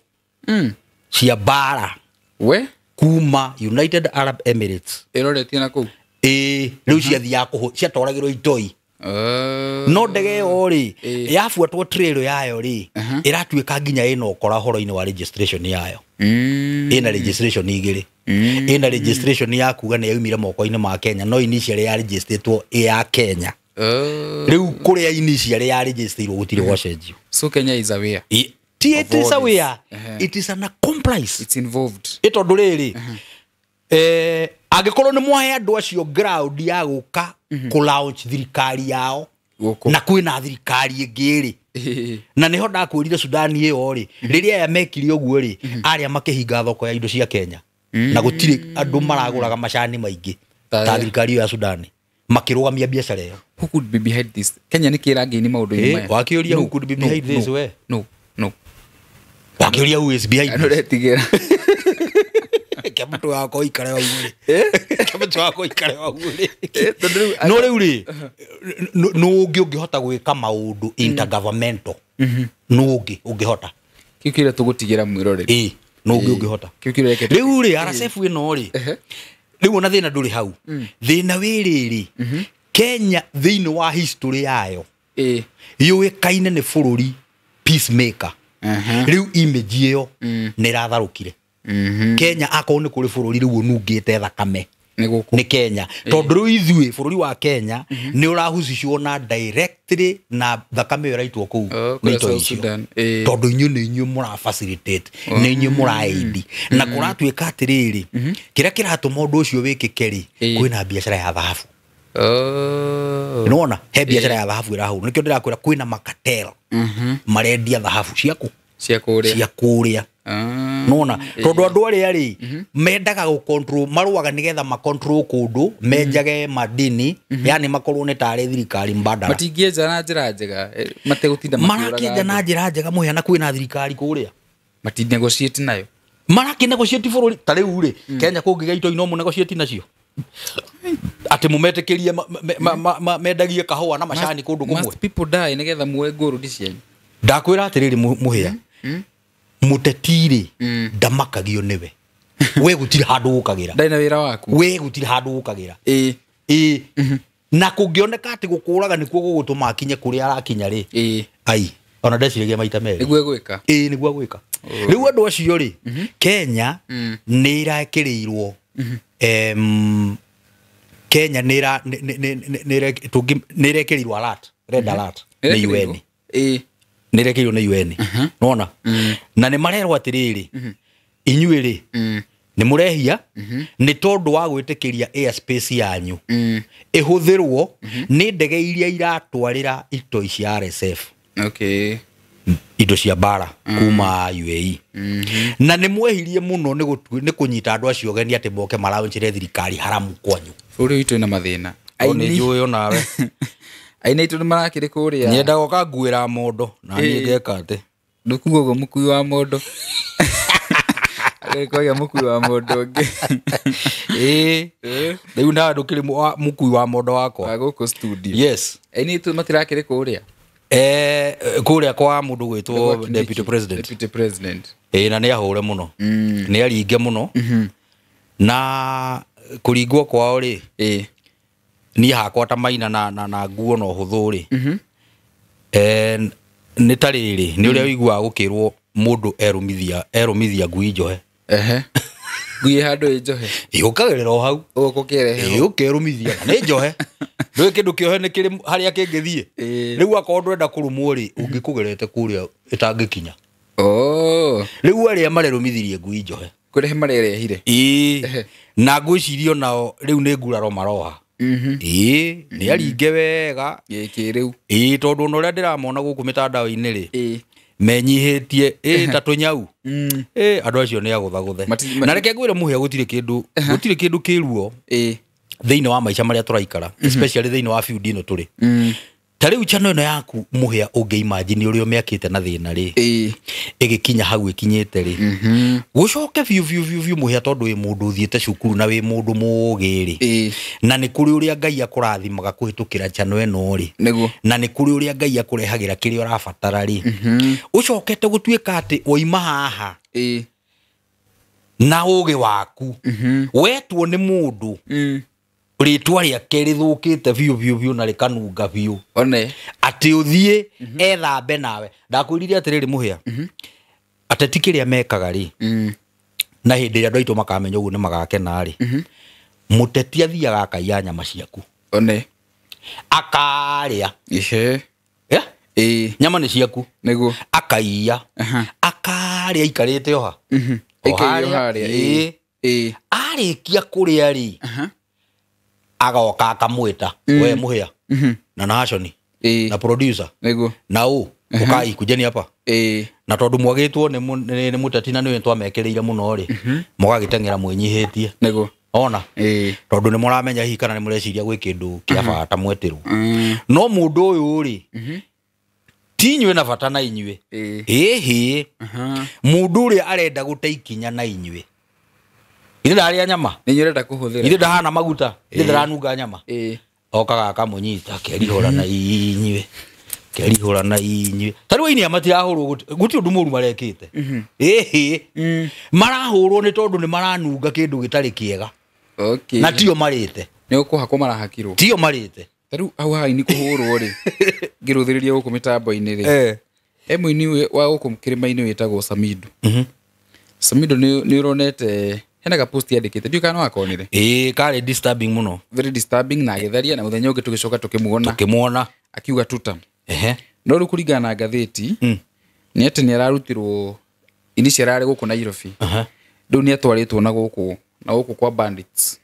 cia mbara We. kuma United Arab Emirates. Ĩroretie na kũu. Ĩĩ, rĩu ciathiaga ciatwaragĩrwo itoi. Oh. No ndege ĩyo rĩ, yabuatwo trail yayo rĩ, ĩratuĩka nginya ĩna ũkora ũhoro-inĩ wa registration yayo. Ĩna registration igĩrĩ. Ĩna registration ya kuga nĩ yaumire moko-inĩ ma Kenya, no initially ya registeredwo ĩ ya Kenya. Oh. Rĩu kũrĩa initially ya registerirwo gũtirĩ gwacenjio. So Kenya is aware. Ti it Of all is this. aware, it is an accomplice. It's involved. Ĩ tondũ rĩrĩ, angĩkorwo nĩ mwahe andũ acio ground ya gũka kũ launch thirikari yao Gũkũ. na kwĩna thirikari ĩngĩ rĩ, na nĩho ndakwĩrire Sudani ĩyo rĩ, rĩrĩa aya mekire ũguo rĩ, arĩa makĩhinga thoko ya indo cia Kenya, na gũtirĩ andũ maragũraga macani maingĩ Ta ta thirikari ĩyo ya Sudani, makĩrũgamia biacara ĩyo. Who could be behind this? Kenya nĩ kĩrangi-inĩ maũndũ-inĩ maya. Wakĩũria No, who could be no, behind this, no, we? No, no. Wakĩũria who is behind Andũ this? retigĩra. Reke mũtwe wakwa ũikare hau rĩ. Reke mũtwe wakwa ũikare hau rĩ. Tondũ rĩu No rĩu rĩ, nũ ũngĩ ũngĩhota gwĩka maũndũ intergovernmental? Nũ ũngĩ ũngĩhota? Kĩu kĩrĩa tũgũtigĩra mwĩroreri. Ĩĩ, nũ ũngĩ ũngĩhota? Kĩu kĩrĩa reke. Rĩu rĩ, RSF ĩno rĩ, rĩu ona thĩna ndũrĩ hau. Thĩna wĩ rĩrĩ, Kenya thĩinĩ wa history yayo yũĩkaine nĩ bũrũri peacemaker. Rĩu image ĩyo nĩ ĩratharũkire. Kenya akorwo nĩ kũrĩ bũrũri rĩu ũnungĩte thakame, Nĩ gũkũ. nĩ Kenya, tondũ rĩu ithuĩ bũrũri wa Kenya nĩ ũrahusicwo na directly na thakame ĩyo ĩraitwo kũu Oh, nĩ kũrĩa itoi South icio. Sudan. Tondũ inyuĩ nĩ inyuĩ mũra facilitate, nĩ inyuĩ mũra aid, na kũratuĩka atĩrĩrĩ, kĩrĩa kĩratũma ũndũ ũcio wĩkĩke rĩ, kwĩna biacara ya thahabu. Oh. Nĩwona he biacara ya thahabu ĩrahũrwo, nĩkĩo ndĩrakwĩra kwĩna makatel marendia thahabu ciaku. Cia kũrĩa. Cia kũrĩa. Ah. Nona tondũ andũ arĩa rĩ mendaga gũ control, marũaga nĩgetha ma control kũndũ, menjage madini, yani makorwo nĩ tarĩ thirikari mbandara. Matingĩenja na njĩra njega, mategũtinda makĩũraga Marakĩenja na andũ. njĩra njega, mũhĩa, na kwĩna thirikari kũrĩa. Matinegotiate nayo. Marakĩnegotiate bũrũri ta rĩu rĩ, Kenya kũngĩgĩa itoi no mũnegotiate nacio atĩ mũmetĩkĩrie mendagie kahũa na macani kũndũ kũmwe? Must people die nĩgetha muoe ngũrũni cianyu? Ndakwĩra atĩrĩrĩ, mũhĩa, mũteti rĩ, ndamakagio nĩwe. We gũtirĩ handũ ũkagĩra. Ndarĩ na wĩra waku. We gũtirĩ handũ ũkagĩra. Ĩĩ. Ĩĩ, na kũngĩoneka atĩ gũkũraga nĩkuo gũgũtũma akinye kũrĩa arakinya rĩ, ai, ona ndeciragia maita merĩ. Nĩguo egwĩka. Ĩĩ, nĩguo gwĩka. Rĩu andũ acio rĩ, Kenya nĩ ĩrekĩrĩirwo, Kenya nĩ ĩrekĩrĩirwo alert, red alert nĩ UN. Ĩĩ. Nĩ ĩrekĩrĩirwo nĩ UN, nona na nĩ marerwo atĩrĩrĩ, inyuĩ rĩ, nĩ mũrehia nĩ tondũ wa gwĩtĩkĩria airspace yanyu ĩhũthĩrwo nĩ ndege iria iratwarĩra itoi cia RSF Okay. indo cia mbara kuma UAE, na nĩ mwehirie mũno nĩ kũnyita andũ acio ũgeni atĩ moke maraũnjĩre thirikari haramu kwanyu. Bũrũri witũ wĩna mathĩna. Nĩ njũĩ onawe. Aini aitũ nĩ marakĩrĩ kũrĩa. Nyendaga ũkanguĩra mondo na niĩ ngeka atĩ. Ndũkuga ũguo mũkui wa mondo. Agĩkwagia mũkui wa mondo ũngĩ. Ĩĩ. Rĩu nawe ndũkĩrĩ mũkui wa mondo wakwa. Wa gũkũ studio. Yes. Aini aitũ matirakĩrĩ kũrĩa. Kũrĩa kwa mũndũ gwĩtwo Deputy President. Deputy President. Ĩĩ, na nĩ ahũre mũno. Nĩ aringe mũno. Na kũringwo kwao rĩ. Ĩĩ. Niĩ hakwa ta Maina na nguo na ũhũthũ rĩ. Nĩ ta rĩrĩ, nĩ ũrĩa ũiguaga gũkĩrwo mũndũ erũmithia ngui njohe. Ehe. Ngui handũ ĩ njohe. Yũkagĩrĩra o hau. Ũgũkũ kĩrehe. Ĩĩ, ũkerũmithia na nĩ njohe. Ndũĩ kĩndũ kĩohe nĩ kĩrĩ harĩa kĩngĩthiĩ. Rĩu akorwo ndwenda kũrũmwo rĩ, ũngĩkũgerete kũrĩa ĩtangĩkinya. Oh. Rĩu arĩa marerũmithirie ngui njohe. Kũrehe marerehire. Ĩĩ. Na ngwĩciria onao rĩu nĩ nguraro maroha. Ĩĩ, nĩ aringe wega. Ĩĩ, kĩrĩu. Ĩĩ, tondũ ona ũrĩa ndĩramona gũkũ mĩtandao-inĩ rĩ. Ĩĩ. Menyihĩtie, ĩĩ, ta tũnyau. Ĩĩ, andũ acio nĩ agũthagũthe. Na reke ngwĩre Mũhĩa gũtirĩ kĩndũ, gũtirĩ kĩndũ kĩruo. Ĩĩ. Thĩinĩ wa maica marĩa tũraikara, especially thĩinĩ wa field ĩno tũrĩ. Ta rĩu channel ĩno yaku Mũhĩa ũngĩ imagine ũrĩa ũmĩakĩte na thĩna rĩ. Ĩĩ. Ĩgĩkinya hau ĩkinyĩte rĩ. Gũcoke biũ biũ biũ biũ Mũhĩa tondũ wĩ mũndũ ũthiĩte cukuru na wĩ mũndũ mũũgĩ rĩ. Ĩĩ. Na nĩ kũrĩ ũrĩa Ngai akũrathimaga kũhĩtũkĩra channel ĩno rĩ. Nĩguo. Na nĩ kũrĩ ũrĩa Ngai akũrehagĩra kĩrĩa ũrabatara rĩ. Ũcokete gũtuĩka atĩ waima haha. Ĩĩ. Na ũũgĩ waku. Wetwo nĩ mũndũ. Rĩtwa rĩake rĩthũkĩte biũ biũ biũ na rĩkanunga biũ. One. Atĩ ũthiĩ ethambe nawe. Ndakwĩrire atĩrĩrĩ Mũhĩa. Ateti kĩrĩa mekaga rĩ. Na hĩndĩ ĩrĩa andũ aitũ makamenya ũguo nĩ magakena rĩ. Mũteti athiaga akaiya nyama ciaku. One. Akarĩa. Ihe. Yeah? Ĩĩ. Nyama nĩ ciaku. Nĩguo. Akaiya. Akarĩa aikarĩte oha. Aikarĩte harĩa. Ĩĩ. Ĩĩ. Arĩkia kũrĩa rĩ. Agoka akamwĩta we Mũhĩa na Nashoni na producer Nĩguo. na ũ ũkai kujeni hapa. Ĩĩ. Na tondũ mwagĩtwo nĩ mũteti na nĩwe twamekĩrĩire mũno rĩ, mũgagĩteng'era mwĩnyihĩtie. Nĩguo. Ona. Ĩĩ. Tondũ nĩ mũramenya hihi kana nĩ mũreciria gwĩ kĩndũ kĩa bata mwetĩrwo. No mũndũ ũyũ rĩ, ti inyuĩ na bata na inyuĩ. Ĩĩ. Ĩhĩ. Mũndũ ũrĩa arenda gũte ikinya na inyuĩ. Ithe ndarĩa nyama. Nĩ inyuĩ ũrenda kũhũthĩra. Ithe ndahana maguta. Ithe ndaranunga nyama. Ĩĩ. Okaga akamũnyita akerihũra na inyuĩ. Kerihũra na inyuĩ. Ta rĩu aini aya matirahũrwo gũtirĩ ũndũ mũũru marekĩte. Ĩhĩ. Marahũrwo nĩ tondũ nĩ maranunga kĩndũ gĩtarĩ kĩega. Okay. Na tio marĩte. Nĩ ũkũhakwo marahakirwo. Tio marĩte. Ta rĩu hau haini kũhũrwo rĩ. Ngĩrũthĩrĩria gũkũ mĩtambo-inĩ rĩ. He mũini wa gũkũ kĩrĩma-inĩ wĩtagwo Samido. Samido nĩ ũronete hena ga post yandĩkĩte ndiũĩ kana nĩwakonire. Ĩĩ, karĩ disturbing mũno. Very disturbing na agĩtharia na mũthenya ũngĩ tũgĩcoka tũkĩmuona. Tũkĩmuona. Akiuga tuta. Ehe. No rĩu kũringana na ngathĩti nĩ atĩ nĩ ararutirwo initial ararĩ gũkũ Nairobi. Rĩu nĩ atwarĩtwo na gũkũ kwa bandits.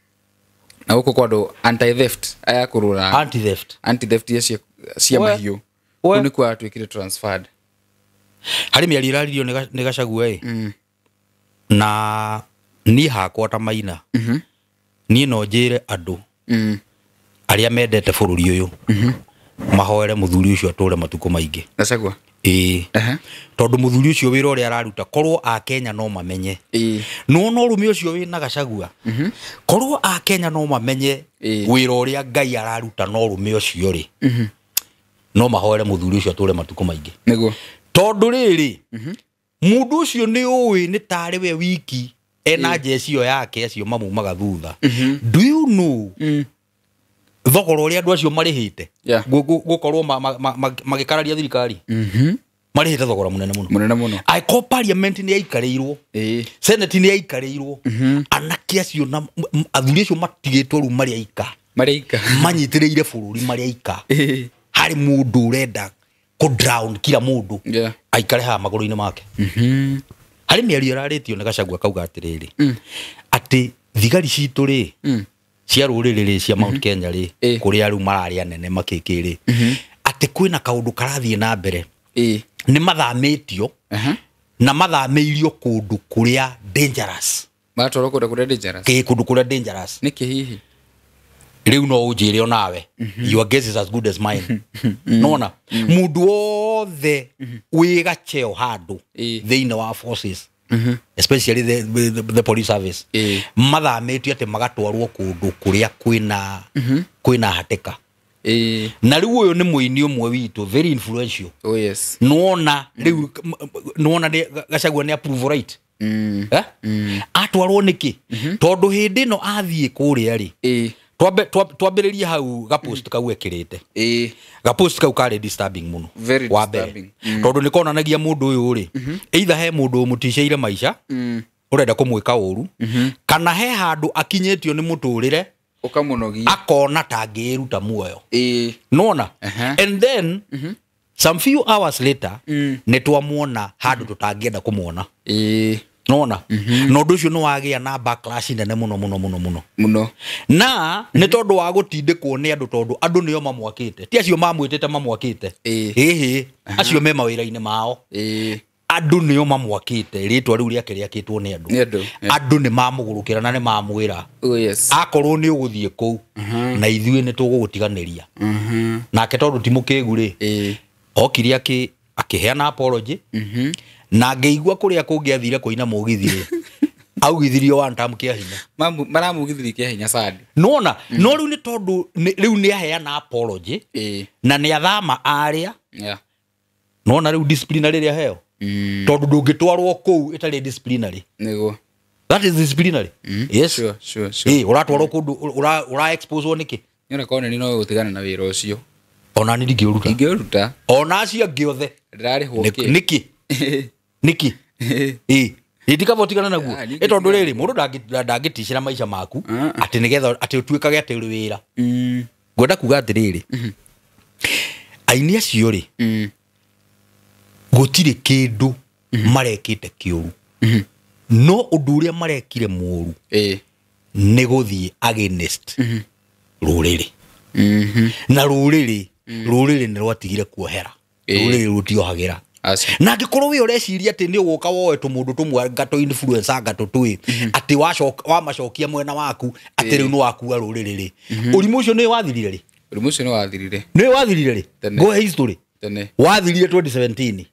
Na gũkũ kwa andũ anti theft aya kũrũra. Anti theft. Anti theft ya cia mahiũ. Kũu nĩkuo atuĩkire transferred. Harĩ mĩario ĩraririo nĩ Gachagua ĩ. Na niĩ hakwa ta Maina. Niĩ no njĩre andũ arĩa mendete bũrũri ũyũ mahoere mũthuri ũcio atũre matukũ maingĩ. Gachagua? Ĩĩ. Tondũ mũthuri ũcio wĩra ũrĩa araruta korwo a Kenya no mamenye. Ĩĩ. No no ũrũme ũcio wĩna Gachagua. Korwo a Kenya no mamenye wĩra ũrĩa Ngai araruta no ũrũme ũcio rĩ. No mahoere mũthuri ũcio atũre matukũ maingĩ. Nĩguo. Tondũ rĩrĩ, mũndũ ũcio nĩ ũĩ nĩ tarĩ we wiki ena njeci ĩyo yake acio mamumaga thutha. Do you know thogora ũrĩa andũ acio marĩhĩte gũkorwo magĩkararia thirikari? Marĩhĩte thogora mũnene mũno. Mũnene mũno. Angĩkorwo parliament nĩ yaikarĩirwo, senate nĩ yaikarĩirwo, anake acio na athuri acio matigĩtwo rĩu marĩ aika. Marĩ aika. Manyitĩrĩire bũrũri marĩ aika. Harĩ mũndũ ũrenda kũ drown kila mũndũ aikare haha magũrũ-inĩ make. Harĩ mĩario ĩrarĩtio nĩ Gachagua kauga atĩrĩrĩ, atĩ thigari citũ rĩ, cia rũrĩrĩ rĩ, cia Mount Kenya rĩ, kũrĩa rĩu mararĩ anene makĩkĩ rĩ, atĩ kwĩna kaũndũ karathiĩ na mbere. Nĩ mathamĩtio na mathamĩirio kũndũ kũrĩa dangerous. Maratwarwo kũndũ kũrĩa dangerous? Kĩ, kũndũ kũrĩa dangerous. Nĩkĩ hihi? Rĩu no ũnjĩre onawe, your guess is as good as mine. Nona mũndũ wothe wĩ gacheo handũ thĩinĩ wa forces, especially the police service, mathamĩtio atĩ magatwarwo kũndũ kũrĩa kwĩna hatĩka. Na rĩu ũyũ nĩ mũini ũmwe witũ very influential. Oh yes. Nona rĩu nona nĩ Gachagua nĩ approve, right? Eh? Atwarwo nĩkĩ? Tondũ hĩndĩ ĩno athiĩ kũrĩa rĩ, twambĩrĩrie hau gapost kau ekĩrĩte. Gapost kau karĩ disturbing mũno. Very wa mbere, disturbing. Tondũ nĩ konanagia mũndũ ũyũ rĩ, either he mũndũ ũmũticĩire maica ũrenda kũmwĩka ũru, kana he handũ akinyĩtio nĩ mũtũrĩre Ũkamũnogia. Akona tangĩĩruta muoyo. Nona and then some few hours later nĩ twamuona handũ tũtangĩenda kũmuona. Nona na ũndũ ũcio nĩ wagĩa na backlash nene mũno mũno mũno mũno. Mũno. Na nĩ tondũ wa gũtindĩkwo nĩ andũ, tondũ andũ nĩo mamwakĩte, ti acio mamwĩtĩte mamwakĩte. Ĩhĩ, acio me mawĩra-inĩ mao. Andũ nĩo mamwakĩte, rĩtwa rĩu rĩake rĩakĩtwo nĩ andũ. Nĩ andũ, yeah. Andũ nĩ mamũgũrũkĩra na nĩ mamwĩra, Oh yes. akorwo nĩ ũgũthiĩ kũu na ithuĩ nĩ tũgũgũtiganĩria. Nake tondũ ti mũkĩgu rĩ, okire akĩheana apology, na ngĩigua kũrĩa kũngĩ athire kũina mũgithi rĩ, augithirio one term kĩa hinya. Maramugithirie kĩa hinya sadi. Nona no rĩu nĩ tondũ rĩu nĩ aheana apology na nĩ athama arĩa. Nona rĩu disciplinary rĩrĩa heo, tondũ ndũngĩtwarwo kũu ĩtarĩ disciplinary. Nĩguo. That is disciplinary, yes. Sure, sure, sure. Ũratwarwo kũndũ ũra expose nĩkĩ? Nĩ onakorwo nĩ no gũtigana na wĩra ũcio. Ona ni ndingĩũruta. Ingĩũruta. Ona acio angĩ othe. Ndĩrarĩhwo kĩ? Nĩkĩ nĩkĩ? Ĩ ndikaba ũtigana naguo. Ah, Ĩ tondũ rĩrĩ, mũndũ ndangĩticĩra maica maku atĩ nĩgetha atĩ ũtuĩkage atĩ ũrĩ wĩra. Ngwenda kuga atĩrĩrĩ, aini acio rĩ, gũtirĩ kĩndũ marekĩte kĩũru, no ũndũ ũrĩa marekire mũru nĩ gũthiĩ against rũrĩrĩ, na rũrĩrĩ nĩ rwatigire kuohera. Rũrĩrĩ rũtiohagĩra. Aca. Na angĩkorwo we ũreciria atĩ nĩ ũgũka woe tũmũndũ tũmwe anga tũ influencer anga tũtũĩ atĩ wacoka wamacokia mwena waku atĩ rĩu nĩ wakua rũrĩrĩ rĩ, ũrimũ ũcio nĩ wathirire rĩ? Ũrimũ ũcio nĩ wathirire. Nĩ wathirire rĩ? Tene. Go history. Tene. Wathirire 2017,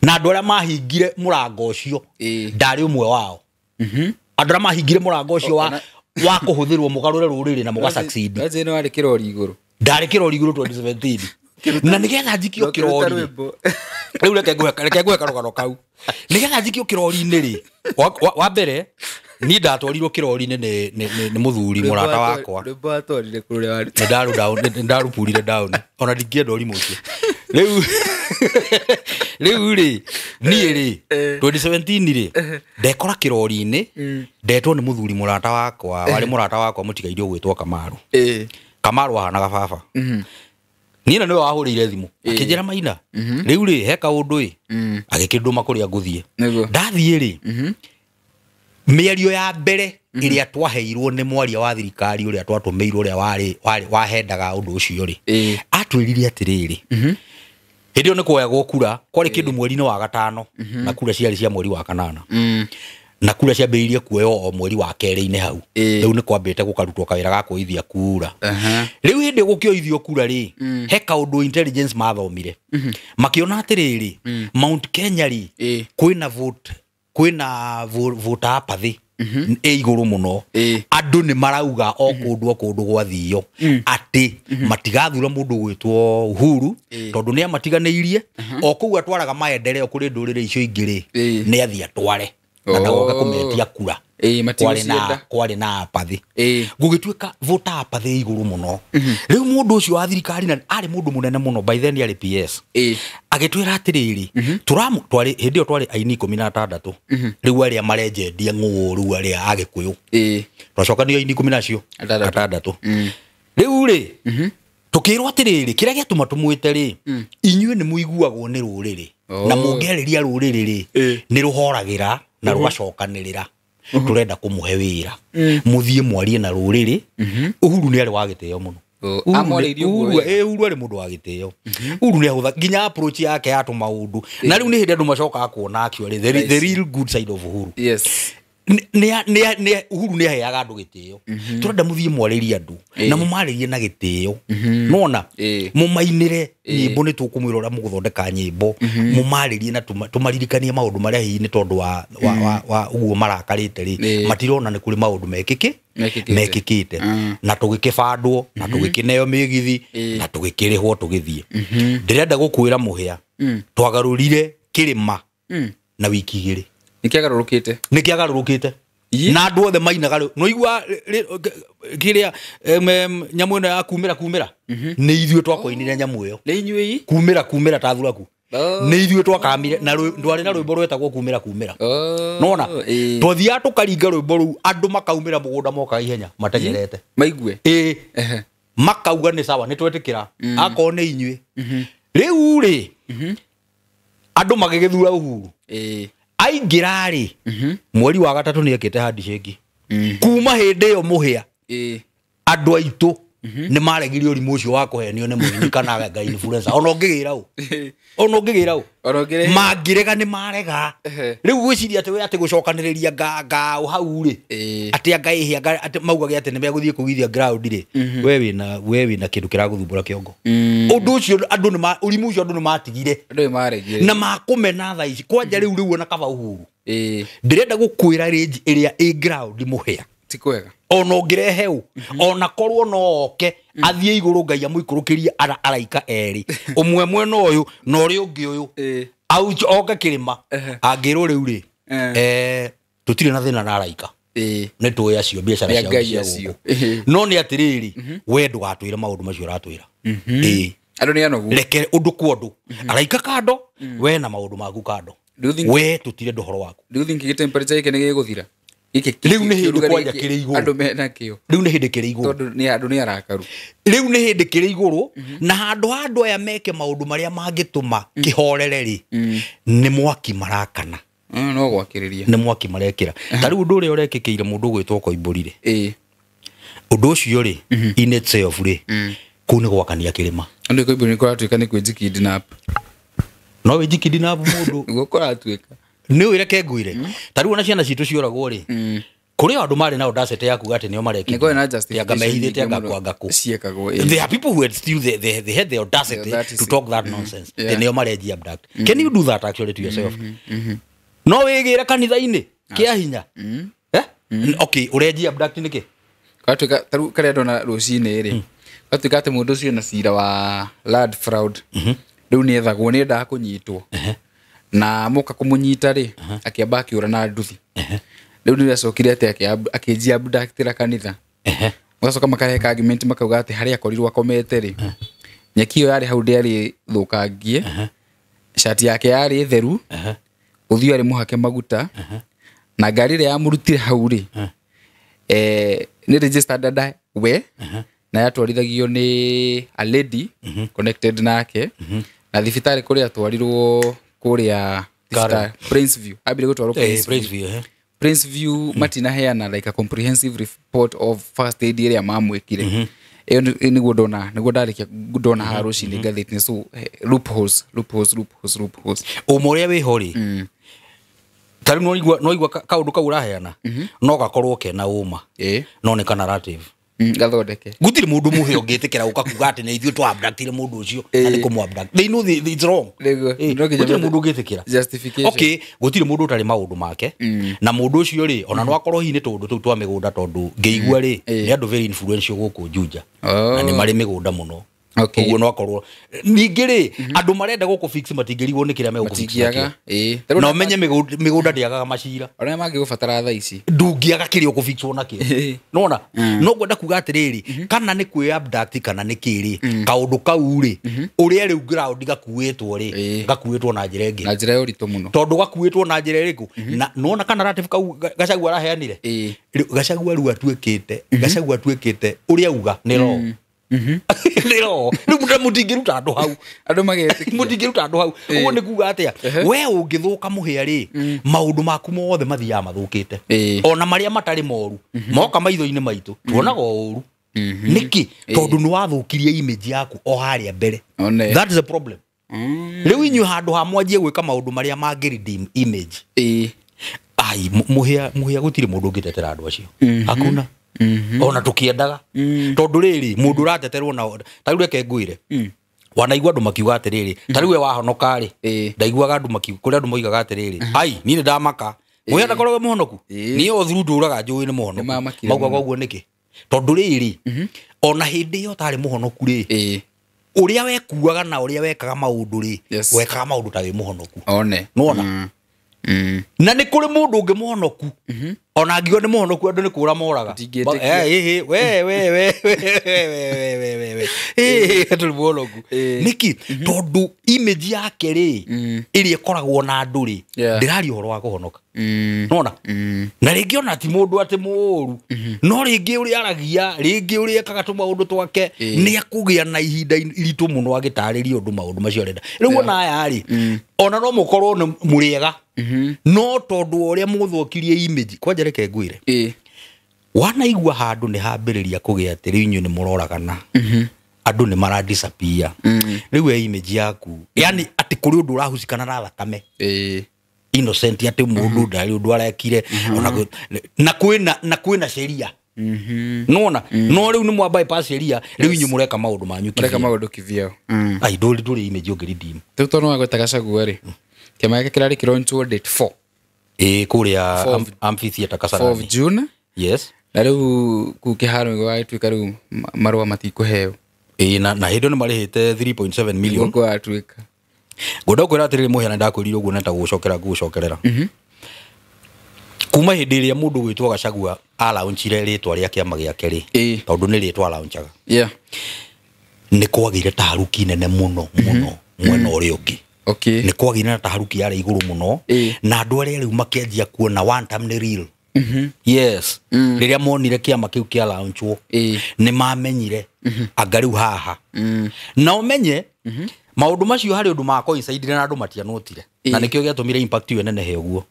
na andũ arĩa mahingire mũrango ũcio, ndarĩ ũmwe wao. Andũ arĩa mahingire mũrango ũcio wa wa kũhũthĩrwo mũgarũre rũrĩrĩ na mũga succeed. Nĩ warĩ kĩrori igũrũ. Ndarĩ kĩrori igũrũ 2017, na nĩgetha njikio Ũkĩruta kĩrori rwĩmbo. Rĩu reke nguhe karũgano kau nĩgetha njikio kĩrori-inĩ rĩ. Wa mbere niĩ ndatwarirwo kĩrori-inĩ nĩ mũthuri mũrata wakwa. Rwĩmbo watwarire kũrĩa warĩ. Nĩ ndaru down, nĩ ndarupurire down, ona ndingĩenda ũrimũ ũcio. Rĩu rĩ, niĩ rĩ, 2017 rĩ, ndekora kĩrori-inĩ, ndetwo nĩ mũthuri mũrata wakwa, warĩ mũrata wakwa mũtigaire ũgwĩtwo Kamaru. Kamaru ahanaga baba. Niĩ na nĩwe wahũrĩire thimũ akĩnjĩra, "Maina, rĩu rĩ, he kaũndũ ĩ." Agĩkĩndũma kũrĩa ngũthiĩ. Ndathiĩ rĩ, mĩario ya mbere ĩrĩa twaheirwo nĩ mwaria wa thirikari ũrĩa twatũmĩirwo, ũrĩa warĩ wahendaga ũndũ ũcio rĩ, atwĩrire atĩrĩrĩ, hĩndĩ ĩyo nĩ kuoyagwo kura, kwarĩ kĩndũ mweri-inĩ wa gatano, na kura ciarĩ cia mweri wa kanana, na kura ciambĩrĩirie kuoywo o mweri wa kerĩ-inĩ hau. Rĩu nĩ kwambĩte gũkarutwo kawĩra ga kuoithia kura. Rĩu hĩndĩ gũkĩoithio kura rĩ, he kaũndũ intelligence mathomire, makĩona atĩrĩrĩ, Mount Kenya rĩ, kwĩna vote, kwĩna voter apathy ĩ igũrũ mũno. Andũ nĩ marauga o kũndũ o kũndũ gwathio atĩ matigathura mũndũ gwĩtwo Uhuru, tondũ nĩ amatiganĩirie o kũu atwaraga maendeleo kũrĩ ndũrĩrĩ icio ingĩ rĩ, nĩ athiĩ atware na ndagoke kũmetia kura. Kwarĩ na Matigũcienda. Kwarĩ na apathy, gũgĩtuĩka voter apathy igũrũ mũno. Rĩu mũndũ ũcio wa thirikari, na arĩ mũndũ mũnene mũno by then, arĩ PS, agĩtwĩra atĩrĩrĩ, tũramu twarĩ hĩndĩ ĩyo twarĩ aini 16, rĩu arĩa marenjendia ng'ũũ, rĩu arĩa agĩkũyũ, twacokanio aini ikũmi nacio Atandatũ. atandatũ. Rĩu rĩ, tũkĩrwo atĩrĩrĩ, kĩrĩa gĩatũma tũmwĩte rĩ, inyuĩ nĩ mũiguagwo nĩ rũrĩrĩ, na mũngĩarĩria rũrĩrĩ rĩ, nĩ rũhoragĩra na rũgacokanĩrĩra. Tũrenda kũmũhe wĩra, mũthiĩ mwarie na rũrĩrĩ. Uhuru nĩ arĩ wa gĩtĩo mũno. Amwarĩirie ũguo wega. Uhuru arĩ mũndũ wa gĩtĩo. Uhuru nĩ ahũtha nginya approach yake ya tũmaũndũ, na rĩu nĩ hĩndĩ andũ macokaga kuona actually the real good side of Uhuru. Nĩ Uhuru nĩ aheaga andũ gĩtĩo. Tũrenda mũthiĩ mwarĩrie andũ na mũmarĩrie na gĩtĩo. Nona mũmainĩre nyĩmbo, nĩ tũkũmwĩra ũrĩa mũgũthondeka nyĩmbo, mũmarĩrie na tũmaririkanie maũndũ marĩa hihi nĩ tondũ wa ũguo marakarĩte rĩ, matirona nĩ kũrĩ maũndũ mekĩkĩte. Na tũgĩkĩbandwo na tũgĩkĩneo mĩgithi na tũgĩkĩrĩhwo tũgĩthiĩ. Ndĩrenda gũkwĩra Mũhĩa, twagarũrire kĩrĩma na wiki igĩrĩ. Nĩ kĩagarũrũkĩte na andũ othe mainaga rĩu. Nĩwaigua kĩrĩa nyamũ ĩno ya kumĩra kumĩra, nĩ ithuĩ twakoinire nyamũ ĩyo. Nĩ inyuĩ kumĩra kumĩra ta thuraku. Nĩ ithuĩ twakamire na ndwarĩ na rwĩmbo rwetagwo kumĩra kumĩra. Nona twathiaga tũkaringa rwĩmbo rũu, andũ makaumĩra mũgũnda mokaga ihenya mategerete maigue. Makauga nĩ sawa, nĩ twetĩkĩra akorwo nĩ inyuĩ. Rĩu rĩ andũ magĩgĩthura Uhuru aingĩra rĩ, mweri wa gatatũ nĩ ekĩte handshake. Kuma hĩndĩ ĩyo Mũhĩa andũ aitũ nĩ maregire ũrimũ ũcio wa kũhenio nĩ mũini kana nga influencer. Ona ũngĩgĩra ũ, ona ũngĩgĩra ũ, mangĩrega nĩ marega. Rĩu gwĩciria atĩ we atĩ gũcokanĩrĩria ngaũ hau rĩ, atĩ anga ĩhĩ anga atĩ maugage atĩ nĩ megũthiĩ kũgithia ground rĩ, we wĩna kĩndũ kĩragũthumbũra kĩongo. Ũndũ ũcio andũ nĩ ũrimũ ũcio andũ nĩ matigire na makũmena thaa ici kwanja rĩu ona kaba Uhuru. Ndĩrenda gũkwĩra range ĩrĩa ĩ ground Mũhĩa ti kwega. Ona ũngĩrehe ũ, ona korwo no oke athiĩ igũrũ Ngai amũikũrũkĩrie araika erĩ, ũmwe mwena ũyũ na ũrĩa ũngĩ ũyũ, oke kĩrĩma angĩrwo rĩu rĩ, tũtirĩ na thĩna na araika, nĩ tũĩ acio biacara ciao cia gũkũ. No nĩ atĩrĩrĩ, we ndũgatwĩre maũndũ macio ũratwĩra. Andũ nĩ anogu. Reke ũndũ kwa ũndũ, araika kando, we na maũndũ maku kando, we tũtirenda ũhoro waku. Do you think temperature gĩkĩ nĩ gĩgũthira? Rĩu nĩ hĩndĩ kwanja kĩrĩ igũrũ. Andũ mena kĩo. Rĩu nĩ hĩndĩ kĩrĩ igũrũ. Tondũ nĩ andũ nĩ arakaru. Rĩu nĩ hĩndĩ kĩrĩ igũrũ, na handũ ha andũ aya meke maũndũ marĩa mangĩtũma kĩhorere rĩ, nĩ mwaki marakana. No gwakĩrĩria. Nĩ mwaki marekĩra. Ta rĩu ũndũ ũrĩa ũrekĩkĩire mũndũ ũgwĩtwo Koimbũri rĩ. Ũndũ ũcio rĩ, in itself rĩ, kũu nĩ gwakania kĩrĩma. Andũ Koimbũri nĩ kũratuĩka nĩ kwĩnji kidnap. No wĩnji kidnap mũndũ. Nĩguo kũratuĩka. Nĩ ũreke ngwire. Ta rĩu ona ciana citũ cioragwo rĩ, kũrĩ andũ marĩ na audacity ya kuga atĩ nĩo marekire. Nĩ kũrĩ na justification mehithĩte anga kwanga kũ. Ciekagwo. There are people who had still they had the audacity to talk that nonsense. Nĩo marenjia abduct. Can you do that actually to yourself? No wĩgĩre kanitha-inĩ kĩa hinya. Okay, ũrenjia abduct nĩkĩ? Kũratuĩka ta rĩu karĩa ndona rũcinĩ rĩ, kũratuĩka atĩ mũndũ ũcio na cira wa land fraud. Rĩu nĩethagwo, nĩendaga kũnyitwo. Na moka kũmũnyita rĩ, akĩamba akĩũra na nduthi. Rĩu nĩacokire atĩ akĩnjia abductĩra kanitha. Magacoka makareka argument makauga atĩ harĩa akorirwo akomete rĩ, nyeki ĩyo yarĩ hau ndĩarĩ thũkangie, cati yake yarĩ theru, ũthiũ arĩ mũhake maguta, na ngari ĩrĩa yamũrutire hau rĩ, nĩ registered under we, na yatwarithagio nĩ a lady connected nake, na thibitarĩ kũrĩa atwarirwo kũrĩa Prince View. Ambire gũtwarwo Prince View. Prince View matinaheana like a comprehensive report of first aid ĩrĩa mamwĩkire. Ĩyo nĩguo ndona, nĩguo ndarĩkia ndona haha rũcinĩ ngathĩti-inĩ. So loopholes. Ũma ũrĩa wĩho rĩ, ta rĩu no igua kaũndũ kau ũraheana, no gakorwo kena ũma, no nĩ ka narrative. Gathondeke. Gũtirĩ mũndũ mũhĩa ũngĩtĩkĩra gũka kuga atĩ nĩ ithuĩ twa abductire mũndũ ũcio na nĩ kũmũ abduct. They know it's wrong. Gũtirĩ mũndũ ũngĩtĩkĩra. Justification. Okay, gũtirĩ mũndũ ũtarĩ maũndũ make. Na mũndũ ũcio rĩ, ona no akorwo hihi nĩ tũũndũ tũu twa mĩgũnda tondũ ngĩigua rĩ, nĩ andũ very influential gũkũ Juja. Na nĩ marĩ mĩgũnda mũno. Ũguo no akorwo ningĩ rĩ, andũ marenda gũkũ fix matingĩrigwo nĩ kĩrĩa megũkũ fix nakĩo. Na ũmenye mĩgũnda ndĩagaga macira. Arĩa mangĩgũbatara thaa ici. Ndũngĩaga kĩrĩa ũkũfixwo nakĩo. Nĩwona? No ngwenda kuga atĩrĩrĩ, kana nĩ kwĩ abduct kana nĩ kĩ rĩ, kaũndũ kau rĩ, ũrĩa rĩu ground gakuĩtwo rĩ, gakuĩtwo na njĩra ĩngĩ. Na njĩra ya ũritũ mũno. Tondũ gakuĩtwo na njĩra ĩrĩkũ? Na nĩwona kana narrative kau Gachagua araheanire? Gachagua rĩu atuĩkĩte, Gachagua atuĩkĩte ũrĩa auga nĩ law. Nĩ law. Rĩu mũtingĩruta andũ hau. Andũ magetĩkia. Mũtingĩruta andũ hau. Ũguo nĩ kuga atĩa? We ũngĩthũka Mũhĩa rĩ, maũndũ maku mothe mathiaga mathũkĩte. Ona marĩa matarĩ moru, moka maitho-inĩ maitũ, tuonaga o ũru. Nĩkĩ? Tondũ nĩ wathũkirie image yaku o harĩa mbere. That is a problem. Rĩu inyuĩ handũ ha mwanjie gwĩka maũndũ marĩa mangĩ redeem image. Ai, muhia gutiri mundu ungitetera andu acio. Hakuna. Ona tukiendaga. Tondu riri mundu urateterwo na ta riu reke ngwire. Wanaigua andu makiuga atiriri ta riu we wahonoka ri ndaiguaga andu makiuga kuri andu moigaga atiriri ai ni ndamaka muhia ndakoragwo muhonoku ni o thuru nduraga njui ni muhonoku maugaga uguo niki tondu riri ona hindi iyo tari muhonoku ri uria wekuaga na uria wekaga maundu ri wekaga maundu ta wi muhonoku one nona na ni kuri mundu ungi muhonoku ona angiuga ni muhonoku andu ni kura moraga we we we we we we we turi muhonoku niki tondu image yake ri iria ikoragwo na andu ri ndiraria uhoro wa kuhonoka nona na ringi ona ti mundu ati muru no ringi uri aragia ringi uri ekaga tu maundu twake ni akugia na ihinda iritu muno agitariria undu maundu macio arenda riu ona aya ri ona no mukorwo ni muriega no tondu uria muthukirie image kwanja reke ngwire wanaigua handu ni hambiriria kugia ati riu inyu ni muroragana andu ni mara disappear riu we image yaku yani ati kuri undu urahucikana na thakame innocent ati mundu ndari undu arekire ona na kwina sheria nona no riu ni mwa bypass sheria riu inyu mureka maundu manyu mureka maundu kivyao ai nduri image ungi redeem riu tono wagweta Gachagua ri kiama gĩake kĩrarĩ kĩronchwo date 4 kuria amphitheater Kasarani 4 June yes na riu kuu kĩharo gwagĩtuĩka riu marũa matikũheo na hĩndĩ ĩyo nĩ marĩhĩte 3.7 million gwatuĩka ngwenda kwĩra atĩrĩrĩ mũhĩa na ndakwĩrire ũguo nenda gũgũcokera ngũgũcokerera kuma hĩndĩ ĩrĩa mũndũ gwĩtwo Gachagua alaunchire rĩtwa rĩa kĩama gĩake rĩ tondũ nĩ rĩtwa alaunchaga nĩ kwagĩire taharuki nene mũno mũno mwena ũrĩa ũngĩ nĩ kwagĩire na taharuki yarĩ igũrũ mũno na andũ arĩa rĩu makĩanjia kuona one time nĩ real yes rĩrĩa monire kĩama kĩu kĩa launchwo nĩ mamenyire anga rĩu haha na ũmenye maundu macio harĩ ũndũ ma coincidire na andũ matianotire na nĩkĩo gĩatũmire impact ĩyo nenehe ũguo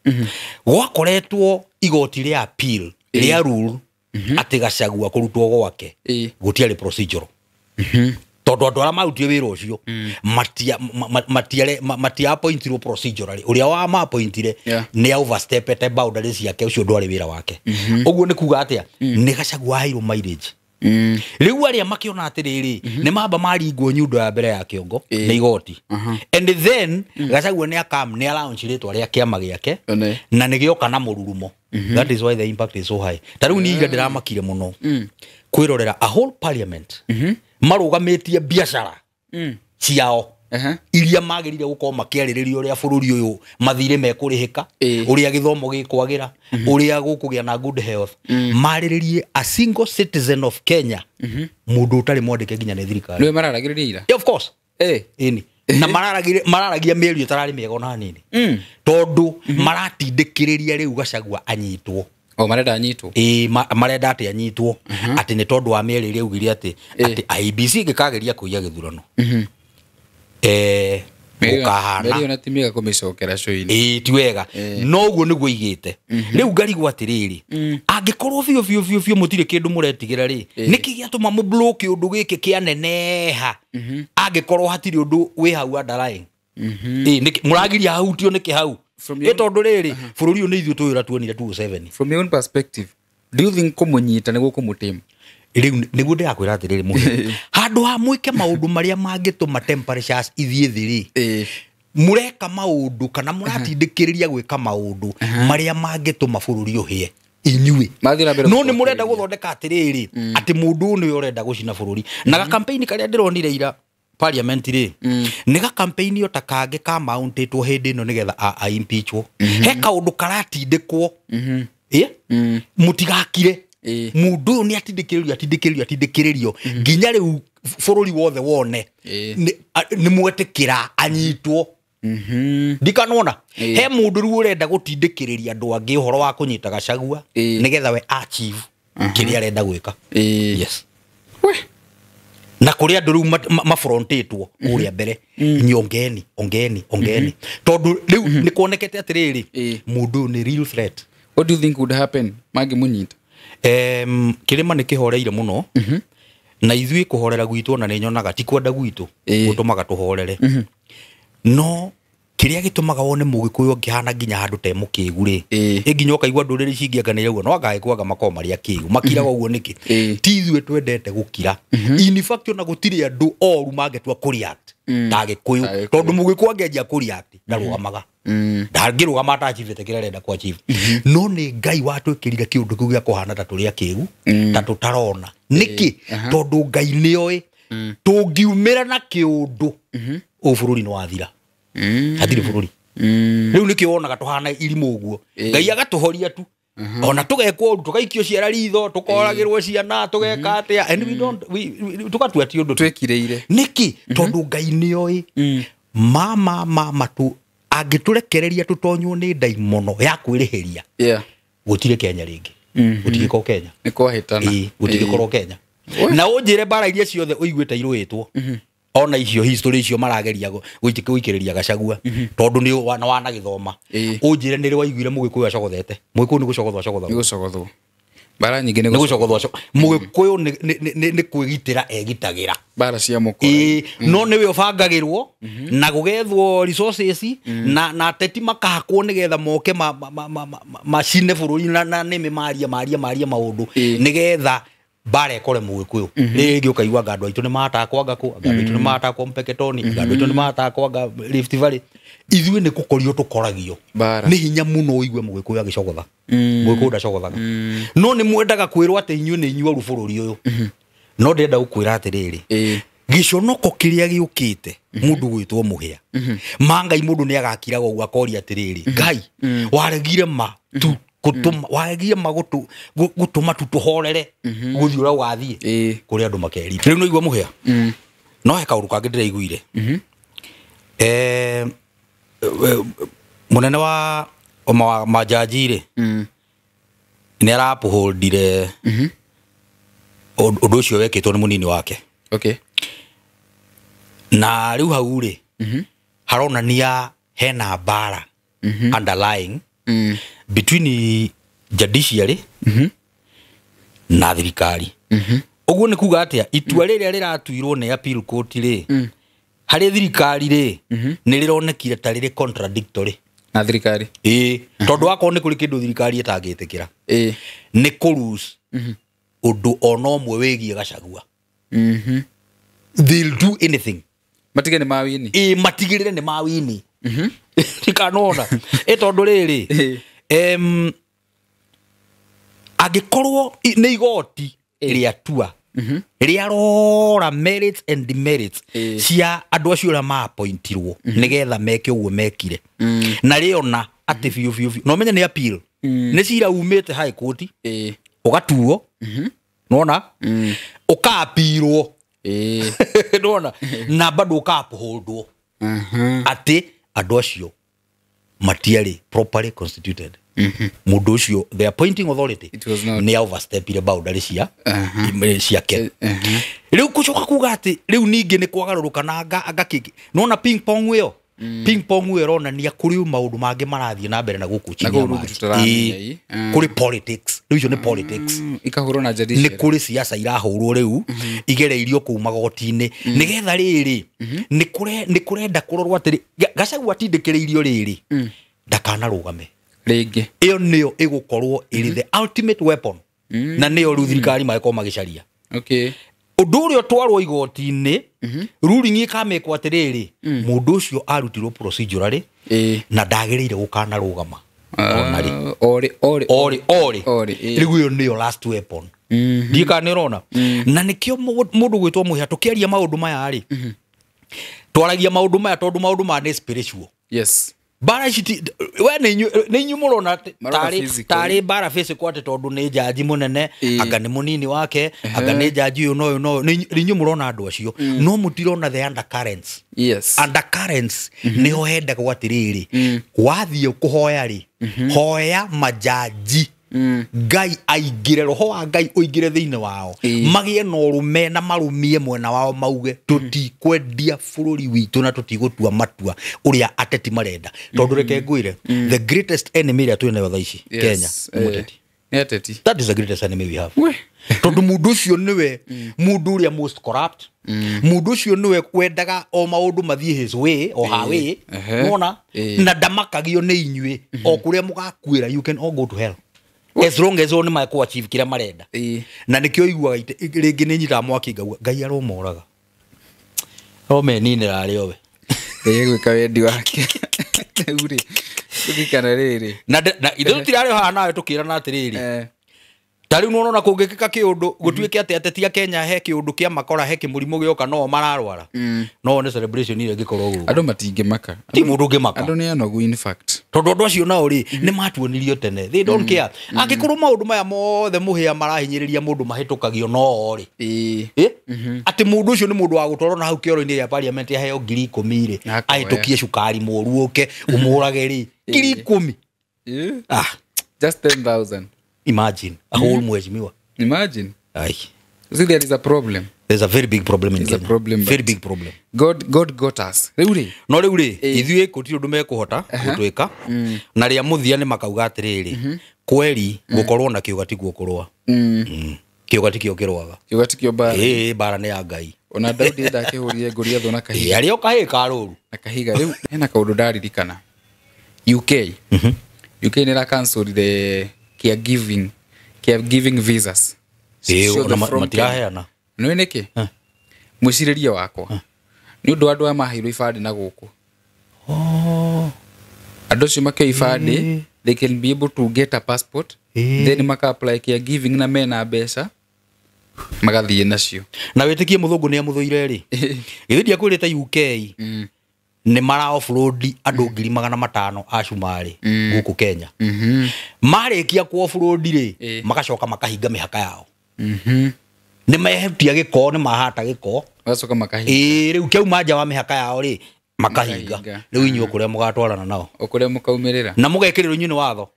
gwakoretwo igoti rĩa appeal rĩa rule atĩ Gachagua kũrutwo gwake gũtiarĩ procedural tondu andu aria marutire wira ucio matia appointirwo procedurally uria wa ma appointire ni overstepete boundaries ciake ucio ndwari wira wake uguo ni kuga atia ni Gachagua aheirwo mileage riu aria makiona atiriri ni mamba maringwo nyundo ya mbere ya kiongo ni igoti and then Gachagua ni akam ni alaunch ritwa ria kiama giake na ni gioka na mururumo that is why the impact is so high ta riu ni iga ndiramakire muno kwirorera a whole parliament marugamitie biacara ciao iria magirire gukorwo makiaririria uria bururi uyu mathire mekurihika uria githomo gikwagira uria gukugia na good health mariririe a single citizen of Kenya mundu utari mwandike nginya ni thirikari niwe mararagiriria ira yeah, of course ini na mararagia mĩario ĩtararĩ mĩega ona hanini tondu maratindĩkĩrĩria rĩu Gachagua anyitwo o marenda anyitwo marenda atĩ anyitwo atĩ nĩ tondũ wa mĩario ĩrĩa augire atĩ atĩ IEBC ĩngĩkageria kũiya gĩthurano gũkahana mĩario na ti mĩega kũmĩcokera cũinĩ ti wega no ũguo nĩguo igĩte rĩu ngarigwo atĩrĩrĩ angĩkorwo biũ biũ biũ biũ mũtirĩ kĩndũ mũretigĩra rĩ nĩkĩ gĩatũma mũblock ũndũ gĩkĩ kĩaneneha angĩkorwo hatirĩ ũndũ wĩ hau underlying mũragiria hahutio nĩkĩ hau tondũ rĩrĩ bũrũri ũyũ nĩ ithuĩ tũĩ ũrĩa tuonire 2007 from your own perspective do you think kũmũnyita nĩguo kũmũtĩma rĩu nĩguo ndĩrakwĩra atĩrĩrĩ mũhĩa handũ ha mwĩke maũndũ marĩa mangĩtũma temperatures ithiĩ thĩ rĩ mũreka maũndũ kana mũratindĩkĩrĩria gwĩka maũndũ marĩa mangĩtũma bũrũri ũhĩe inyuĩ no nĩ mũrenda gũthondeka atĩrĩrĩ atĩ mũndũ ũyũ nĩwe ũrenda gũcina bũrũri na gakampaini karĩa ndĩronire ira parliament rĩ nĩ gakampaini o ta kangĩ ka mountĩtwo hĩndĩ ĩno nĩgetha a impeachwo he kaũndũ karatindĩkwo mũtigakire mundu uyu ni atindikiririo atindikiririo atindikiririo nginya riu bururi wothe wone ni mwetikira anyitwo ndikanona he mundu riu urenda gutindikiriria andu angi uhoro wa kunyita Gachagua nigetha we achieve kiria arenda gwika yes we na kuri andu riu mafrontitwo kuria mbere nyongeni ongeni ongeni tondu riu ni kuonekete atiriri mundu uyu ni real threat. What do you think would happen mangimunyita? Kirima nä kä horeire må no na ithuä kå horera gwitå ona nä nyonaga ti kwenda gwitå gå tå maga tå horere no Kĩrĩa gĩtũmaga wone Mũgĩkũyũ angĩhana nginya handũ te mũkĩgu rĩ, Ĩĩ. ĩ nginya ũkaigua ndũrĩrĩ ici ingĩ anga nĩ iraugua no anga agĩkũanga makoragwo marĩ akĩgu, makiraga ũguo nĩkĩ? Ĩĩ. Ti ithuĩ twendete gũkira. In fact, ona gũtirĩ andũ oru mangĩtua kũreact ta Agĩkũyũ, Agĩkũyũ. tondũ Mũgĩkũyũ angĩanjia kũreact ndarũgamaga, ndangĩrũgama atachivĩte kĩrĩa arenda kũachieve. No nĩ Ngai watwĩkĩrire kĩũndũ kĩu gĩa kũhana ta tũrĩ akĩgu, ta tũtarona nĩkĩ, tondũ Ngai nĩoĩ tũngiumĩra na kĩũndũ ũyũ bũrũri nĩ wathira, hatirĩ bũrũri. Rĩu nĩkĩo wonaga tũhana irimũ ũguo. Ngai agatũhoria tu, ona tũgekwo ũru, tũgaikio ciara ritho, tũkoragĩrwo ciana, tũgeka atĩa, and we don't tũgatua ti ũndũ tu. Twĩkirĩire. Nĩkĩ? Tondũ Ngai nĩoĩ ma tu angĩtũrekereria tũtonywo nĩ ndaimono ya kwĩrĩhĩria, gũtirĩ Kenya rĩngĩ, gũtigĩkorwo Kenya. Nĩ kwahĩtana. Ĩĩ, gũtigĩkorwo Kenya. Na ũnjĩre mbara iria ciothe ũiguĩte irũĩtwo, ona icio history icio marageria gũikĩrĩria Gachagua, tondũ nĩ wanagĩthoma, ũnjĩre nĩ rĩ waiguire Mũgĩkũyũ acogothete? Mũgĩkũyũ nĩ gũcogothwo Nĩ acogothagwo. gũcogothwo, mbara nyingĩ nĩ Nĩ gũcogothwo. Mũgĩkũyũ nĩ kwĩgitĩra egitagĩra. Mbara cia mũkora. Ĩĩ, no nĩwe ũbangagĩrwo na gũgethwo resources na ateti makahakwo nĩgetha moke macine bũrũri na nĩmĩ marie marie marie maũndũ nĩgetha mbara ĩkore Mũgĩkũyũ rĩngĩ. Ũkaigua anga andũ aitũ nĩ matakwo, anga kũ, anga andũ aitũ nĩ matakwo Mpeketoni, anga andũ aitũ nĩ matakwo anga Rift Valley. Ithuĩ nĩ kũkorio tũkoragio. Mbara. Nĩ hinya mũno ũigue Mũgĩkũyũ agĩcogotha. Mũgĩkũyũ ndacogothaga, no nĩ mwendaga kwĩrwo atĩ inyuĩ nĩ inyuĩ oru bũrũri ũyũ. No ndĩrenda gũkwĩra atĩrĩrĩ, gĩconoko kĩrĩa gĩũkĩte mũndũ gwĩtwo Mũhĩa ma Ngai, mũndũ nĩ agakiraga ũguo akoria atĩrĩrĩ, Ngai waregire ma tu gũtũma, waregire ma gũtũma tu tũhorere gũthiĩ ũrĩa ũgathiĩ kũrĩ andũ makerire. Rĩu nĩigua Mũhĩa no he kaũndũ kangĩ ndĩraiguire. Mũnene wa majaji rĩ, nĩ arapũhũndire ũndũ ũcio wekĩtwo nĩ mũnini wake. Na rĩu hau rĩ, haronania hena mbara underlying between judiciary na thirikari. Ũguo nĩ kuga atĩa? Itua rĩrĩa rĩratuirwo nĩ appeal court rĩ, harĩ thirikari rĩ, nĩ rĩronekire ta rĩrĩ contradictory. Na thirikari. Ĩĩ, tondũ wakorwo nĩ kũrĩ kĩndũ thirikari ĩtangĩtĩkĩra, nĩ kũrus ũndũ ona ũmwe wĩgiĩ Gachagua. They'll do anything. Matige nĩ mawini. Ĩ, matigĩrĩre nĩ mawini tikanona ĩ, tondũ rĩrĩ, angĩkorwo nĩ igoti rĩatua rĩarora merits and demerits cia andũ acio arĩa maapointirwo nĩgetha meke ũguo mekire, na rĩona atĩ biũ biũ biũ, na ũmenye nĩ appeal, nĩ cira umĩte high court, ũgatuo, nona ũkaapirwo, nona na bado ũkaupholdwo atĩ andũ acio matiarĩ properly constituted, mũndũ ũcio, the appointing authority, It was not. nĩ overstepire boundary cia ciake. Rĩu kũcoka kuga atĩ rĩu ningĩ nĩ kwagarũrũka na anga kĩngĩ, nona ping pong ĩyo, ping pong ĩyo ĩronania kũrĩ maũndũ mangĩ marathiĩ na mbere na gũkũ chini Na ya kũu rungu maji. tũtaramenya, Ĩĩ. ĩ. Kũrĩ politics rĩu, icio nĩ politics. Ikahũrwo na Nĩ judiciary. kũrĩ siasa irahũrwo rĩu igereirio kũu magoti-inĩ nĩgetha rĩrĩ nĩ kũrenda kũrorwo atĩrĩ, Gachagua atindĩkĩrĩirio rĩrĩ ndakanarũgame Rĩngĩ. Ĩyo nĩyo ĩgũkorwo ĩrĩ the ultimate weapon, na nĩyo rĩu thirikari magĩkorwo magĩcaria. Ũndũ ũrĩa ũtwarwo igoti-inĩ, ruling ĩkamĩkwo atĩrĩrĩ, mũndũ ũcio arutirwo procedurally na ndagĩrĩire gũkanarũgama ona rĩ. Orĩ orĩ. Orĩ orĩ. Orĩ, ĩĩ. Rĩu ĩyo nĩyo last weapon. Ndiĩ kana nĩ ũrona. Na nĩkĩo mũndũ gwĩtwo Mũhĩa, tũkĩaria maũndũ maya rĩ, twaragia maũndũ maya tondũ maũndũ maya nĩ spiritual. Mbara ici we nĩ inyuĩ mũrona Marona tarĩ physical. tarĩ mbara physical, atĩ tondũ nĩ jaji mũnene, anga nĩ mũnini wake, anga nĩ jaji ũyũ na ũyũ na ũyũ. Nĩ inyuĩ mũrona andũ acio, no mũtirona the undercurrents. Undercurrents nĩho hendagwo atĩrĩrĩ, wathiĩ kũhoya rĩ, hoya majaji Ngai aingĩre, roho wa Ngai ũingĩre thĩinĩ wao, magĩe na ũrũme na marũmie mwena wao, mauge tũtikwendia bũrũri witũ na tũtigũtua matua ũrĩa ateti marenda. Tondũ reke ngwĩre, the greatest enemy ĩrĩa twĩ nayo thaa ici Kenya nĩ mũteti. Nĩ ateti. That is the greatest enemy we have. We. Tondũ mũndũ ũcio nĩwe mũndũ ũrĩa most corrupt, mũndũ ũcio nĩwe wendaga o maũndũ mathiĩ his way o her way. Nĩwona? Na ndamakagio nĩ inyuĩ o kũrĩa mũgakuĩra, you can all go to hell as long as o nĩ mekũ achieve kĩrĩa marenda. Na nĩkĩo iguaga rĩngĩ nĩ nyitaga mwaki ngauga Ngai aromoraga aromeninĩra arĩ o we. Ngai egwĩka wendi wake. Rĩu rĩ, ririkana rĩrĩ. Na ithuĩ tũtirarĩ haha nawe tũkĩrana atĩrĩrĩ, ta rĩu nĩwona kũngĩkĩka kĩũndũ gũtuĩke atĩ ateti a Kenya he kĩũndũ kĩa makora, he kĩmũrimũ gĩoka no mararwara, no one celebration ĩrĩa ĩngĩkorwo gũkũ. Andũ matingĩmaka. Ti mũndũ ũngĩmaka. Andũ nĩ anogu in fact. Tondũ andũ acio nao rĩ nĩ matuonirio tene, they don't care. Angĩkorwo maũndũ maya mothe mũhĩa marahinyĩrĩria mũndũ mahĩtũkagio no rĩ, atĩ mũndũ ũcio nĩ mũndũ wa gũtwarwo na hau kĩoro-inĩ gĩa parliament aheo 10,000 rĩ, ahĩtũkie cukari mũru ũke ũmũrage rĩ, 10,000. Just 10,000. Imagine a whole mheshimiwa. Imagine. Aye. See, there is a problem. There's a very big problem in There's a Kenya. problem, very big problem. God got us. Rĩu rĩ. No rĩu rĩ, ithuĩ gũtirĩ ũndũ mekũhota gũtwĩka. Na rĩa mũthia nĩ makauga atĩrĩrĩ, kweri gũkorwo na kĩũga tiguo kũrũa. Kĩũga tikĩo kĩrũaga. Kĩũga tikĩo mbara. Mbara nĩ ya Ngai. Ona Daudi ndakĩhũrire Goliathũ na kahiga. Arĩ o kahĩĩ ka rũru. Na kahiga. Rĩu hena kaũndũ ndaririkana. UK. UK nĩ ĩra cancelire caregiving visas. Matiraheana. Nĩ nĩkĩ? Mwĩcirĩrie wakwa. Nĩ ũndũ andũ aya maheirwo ibandĩ na gũkũ. Andũ acio makĩoya ibandĩ, they can be able to get a passport, then maka apply caregiving na mena mbeca magathiĩ nacio. Na wĩtĩkie mũthũngũ nĩ amũthũire rĩ. Githĩ ndiakwĩrĩte UK nĩ mara offload andũ 500,000 a cumarĩ gũkũ Kenya. Marĩkia ku offload rĩ, magacoka makahinga mĩhaka yao. Nĩ mehetia gĩko, nĩ mahata gĩko. Magacoka makahinga. Rĩu kĩauma nja wa mĩhaka yao rĩ, makahinga. Rĩu inyuĩ kũrĩa mũgatwarana nao. O kũrĩa mũkaumĩrĩra. Na mũgekĩrĩrwo inyuĩ nĩ watho.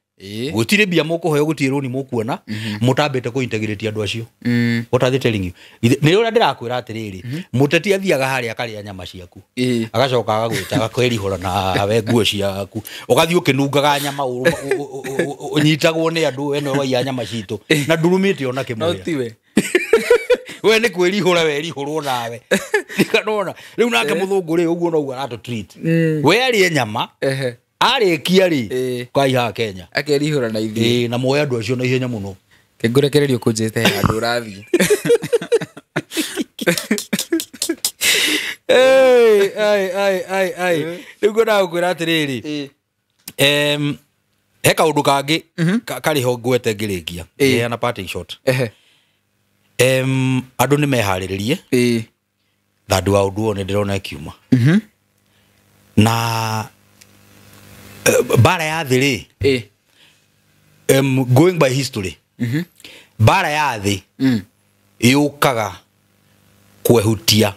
Gũtirĩ mbia mũkũheo, gũtirĩ rũni mũkuona, mũtambĩte kũ integrate andũ acio. What are they telling you? Nĩ ũrĩa ndĩrakwĩra atĩrĩrĩ, mũteti athiaga harĩa akarĩa nyama ciaku. Agacoka agagwĩta agakwĩrihũra nawe nguo ciaku. Ũgathiĩ ũkĩnungaga nyama ũnyitagwo nĩ andũ we nĩwe waiya nyama citũ. Na ndurumĩte ona kĩmwe. No tiwe. We nĩ kwĩrihũra werihũrwo nawe. Nĩkanona. Rĩu nake mũthũngũ rĩ ũguo noguo aratũ treat. We arĩe nyama. Arĩkia rĩ kaiha Kenya. Akerihũra na ithuĩ. Na muoya andũ acio na ihenya mũno. Kĩngũrekererio kũnjĩte handũ ũrathiĩ. Ai. Rĩu ngwendaga gũkwĩra atĩrĩrĩ. He kaũndũ kangĩ karĩ ho ngwete ngĩrĩkia. Heana parting shot. Andũ nĩ meharĩrĩrie. Thandũ wa ũndũ ũyũ nĩ ndĩrona ĩkiuma. Na bara ya thĩ rĩ, going by history, bara ya thĩ yũkaga kwehutia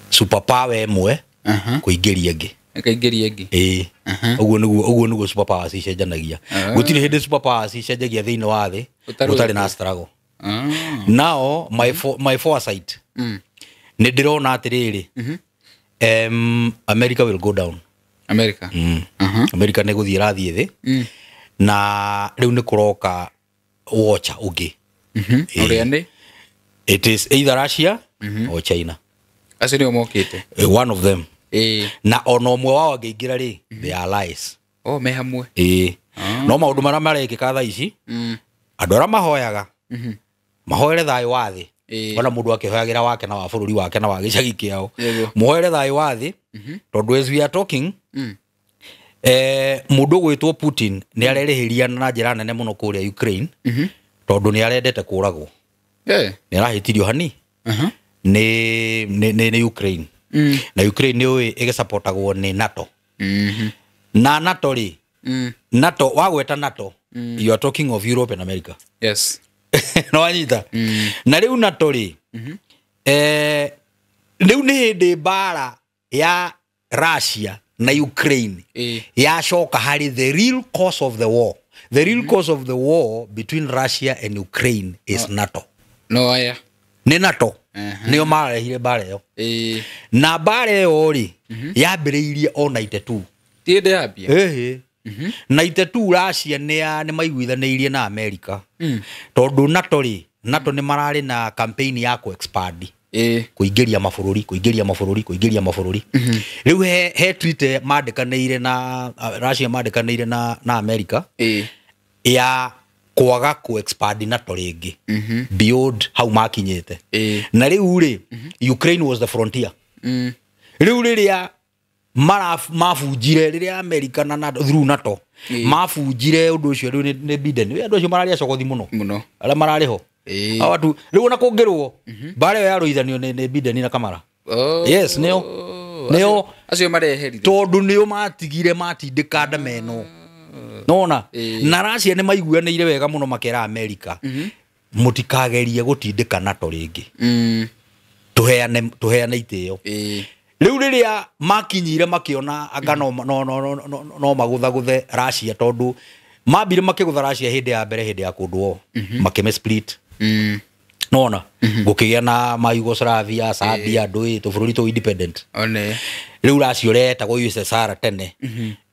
superpower ĩmwe kũingĩria ĩngĩ. Ĩkaingĩria ĩngĩ. Ũguo nĩguo superpowers icenjanagia. Gũtirĩ hĩndĩ superpowers icenjagia thĩinĩ wa thĩ gũtarĩ na struggle. Now my foresight nĩ ndĩrona atĩrĩrĩ, America will go down. America. America nĩ gũthiĩ ĩrathiĩ thĩ. Na rĩu nĩ kũroka watcher ũngĩ. Ũrĩa nĩ? It is either Russia or China. Acio nĩo mokĩte. One of them. Na ona ũmwe wao angĩingĩra rĩ, they are allies. Oh, me hamwe. No maũndũ marĩa marekĩka thaa ici, andũ arĩa mahoyaga, mahoere thayũ wa thĩ. Ona mũndũ akĩhoyagĩra wake na wa bũrũri wake na wa gĩcagi kĩao. Mũhoere thayũ wa thĩ, tondũ as we are talking, mũndũ ũgwĩtwo Putin nĩ arerĩhĩria na njĩra nene mũno kũrĩa Ukraine, tondũ nĩ arendete kũragwo. Nĩ arahĩtirio hani nĩ Ukraine. Na Ukraine nĩ ũĩ ĩgĩsupportagwo nĩ NATO. Na NATO rĩ, NATO wagweta NATO, you are talking of Europe and America. Yes. No wanyita. Na rĩu NATO rĩ, rĩu nĩ hĩndĩ mbara ya Russia na Ukraine yacoka harĩ the real cause of the war. The real cause of the war between Russia and Ukraine is NATO. No aya. Nĩ NATO. Nĩo marehire mbara ĩyo. Na mbara ĩyo rĩ, yambĩrĩirie o 92. Ti hĩndĩ yambia? 92 Russia nĩ maiguithanĩirie na America. Tondũ NATO rĩ, NATO nĩ mararĩ na campaign ya ku expand. Kũingĩria mabũrũri, kũingĩria mabũrũri, kũingĩria mabũrũri. Rĩu he treaty mandĩkanĩire na Russia, mandĩkanĩire na America ya kwaga ku expand NATO rĩngĩ beyond hau makinyĩte. Na rĩu rĩ, Ukraine was the frontier. Rĩu rĩrĩa mabunjire, rĩrĩa America na NATO, through NATO mabunjire ũndũ ũcio, rĩu nĩ Biden. Rĩu andũ acio mararĩ acogothi mũno. Mũno. Arĩa mararĩ ho. Hawa watu rĩu ona kũngĩrwo mbara ĩyo yarũithanio nĩ Biden na Kamala. Yes, nĩo. Nĩo. Acio mareherire. Tondũ nĩo matigire matindĩka ndama ĩno. Nona na Russia nĩ maiguanĩire wega mũno, makera America mũtikagerie gũtindĩka NATO rĩngĩ. Tũheane itĩo. Rĩu rĩrĩa makinyire makĩona anga no magũthagũthe Russia, tondũ mambire makĩgũtha Russia hĩndĩ ya mbere, hĩndĩ ya Cold War, makĩme split. Nona gũkĩgĩa na ma Yugoslavia, Serbia, ndũĩ tũbũrũri tũ independent. One. Rĩu Russia ũrĩa yetagwo USSR tene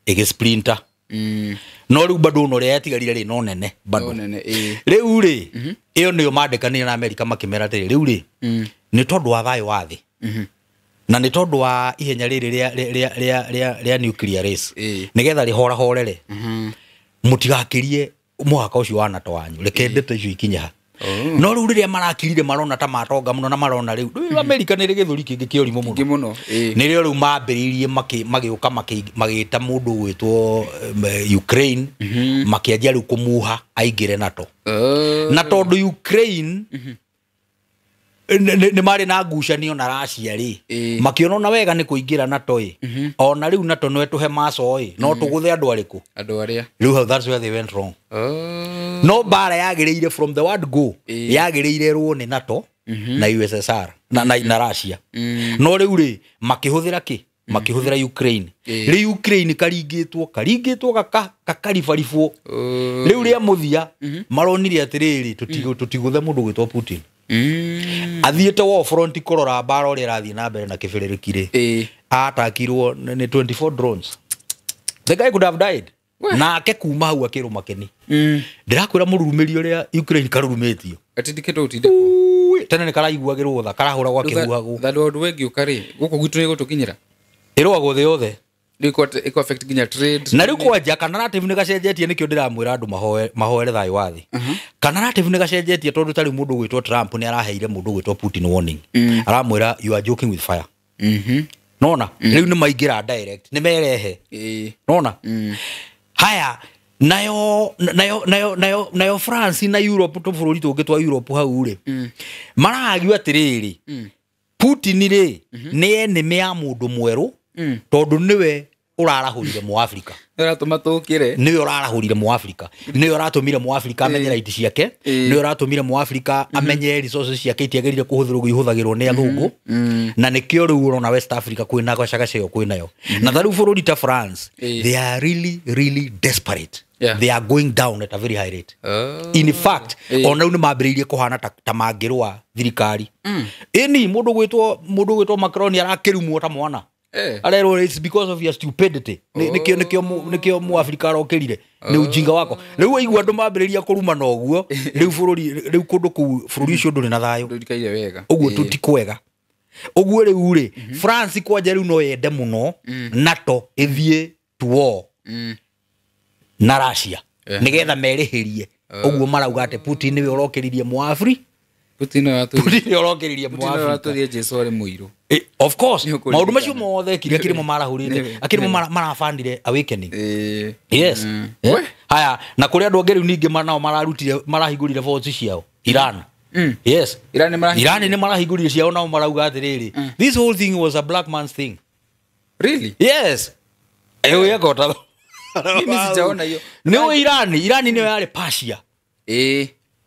ĩgĩ splinter. No rĩu bado no ũrĩa yatigarire rĩ, no nene bado. No nene. Rĩu rĩ, ĩyo nĩyo mandĩkanire na America, makĩmera atĩrĩ, rĩu rĩ, nĩ tondũ wa thayũ wa thĩ na nĩ tondũ wa ihenya rĩrĩ rĩa nuclear race, nĩgetha rĩhorahorere, mũtigakĩrie mũhaka ũcio wa NATO wanyu, reke ndeto icio ikinye ha. No rĩu rĩrĩa marakirire, marona ta matonga mũno, na marona rĩu America nĩ rĩ gĩthũri kĩngĩ kĩa ũrimũ mũno. Kĩngĩ mũno. Nĩrĩo rĩu mambĩrĩirie magĩũka magĩta mũndũ ũgwĩtwo Ukraine, makĩanjia rĩu kũmuha aingĩre NATO. Na tondũ Ukraine nĩ marĩ na ngucanio na Russia rĩ, makĩona ona wega nĩ kũingĩra NATO ĩ, ona rĩu NATO no ĩtũhe maco ĩ, no tũgũthe andũ arĩkũ? Andũ arĩa. Rĩu hau, that's where they went wrong. No mbara yagĩrĩire from the word go, yagĩrĩire rwo nĩ NATO na USSR na Russia. No rĩu rĩ, makĩhũthĩra kĩ? Makĩhũthĩra Ukraine. Rĩu Ukraine karingĩtwo gakaribaribwo. Rĩu rĩa mũthia maronire atĩrĩrĩ, tũtigũthe mũndũ gwĩtwo Putin. Athiĩte war front kũrora mbara ũrĩa ĩrathiĩ na mbere na kĩbĩrĩrĩki rĩ, atakirwo nĩ 24 drones. The guy could have died. Nake kuma hau akĩrũma kĩni. Ndĩrakwĩra mũrurumĩri ũrĩa Ukraine karurumĩtio. Gatindĩkĩtwo gũtindĩkwo. Tene nĩ karaiguagĩrwo tha, karahũragwo akĩhuhagwo. Thandũ ũndũ wengĩũka rĩ, gũkũ gwitũ nĩ gũtũkinyĩra. Ĩrũagwo thĩ yothe. Rĩu ĩkũ affect nginya trade. Na rĩu kwanja ka narrative nĩ gacenjetie, nĩkĩo ndĩramwĩra andũ mahoere thayũ wa thĩ. Ka narrative nĩ gacenjetie, tondũ tarĩu mũndũ ũgwĩtwo Trump nĩ araheire mũndũ ũgwĩtwo Putin warning. Aramwĩra, "You are joking with fire." Nona rĩu nĩ maingĩra direct, nĩ merehe. Nona haya, nayo France na Europe, tũbũrũri tũngĩ twa Europe hau rĩ, maragio atĩrĩrĩ, Putin rĩ nĩ enemy ya mũndũ mwerũ, tondũ nĩwe ũrarahũrire Mũafrika. Ũratũma tũkĩre. Nĩwe ũrarahũrire Mũafrika, nĩwe ũratũmire Mũafrika amenye right ciake, nĩwe ũratũmire Mũafrika amenye resources ciake itiagĩrĩire kũhũthĩrwo ũguo ihũthagĩrwo nĩ athũngũ. Na nĩkĩo rĩu ũrona West Africa kwĩna gacagaca ĩyo kwĩnayo. Na ta rĩu bũrũri ta France, they are really really desperate. They are going down at a very high rate. In fact, ona rĩu nĩ mambĩrĩirie kũhana ta mangĩrũa thirikari. Ĩni mũndũ gwĩtwo Macron arakĩrumwo ta mwana. Arerwo, "It's because of your stupidity." Nĩkĩo Mũafrika arokĩrire, nĩ ujinga wako. Rĩu waigua andũ mambĩrĩria kũrumana ũguo, rĩu bũrũri, rĩu kũndũ kũu, bũrũri ũcio ndũrĩ na thayũ. Ndũrikaire wega. Ũguo tũti kwega ũguo. Rĩu rĩ, France kwanja rĩu no yende mũno NATO ĩthiĩ to war na Russia, nĩgetha merĩhĩrie ũguo marauga atĩ Putin nĩwe ũrokĩririe Mũafri. Putin nĩwe Putin nĩwe ũrokĩririe Putin nĩwe Mũafrika. watũrie Jesu arĩ mũirũ. Of course. Nĩ ũkũririkana. Maũndũ macio mothe kĩrĩa kĩrĩmo marahũrĩte, akĩrĩmo marabandire awakening. Yes. We. Haya, na kũrĩ andũ angĩ rĩu ningĩ nao mararutire, marahingũrire votes ciao, Iran. Yes. Iran nĩ marahingũrire? Iran nĩ marahingũrire ciao, nao marauga atĩrĩrĩ, this whole thing was a black man's thing. Really? Yes. Ĩyo yekota. Mimi sijaona hiyo. Nĩũ Iran nĩyo yarĩ Persia.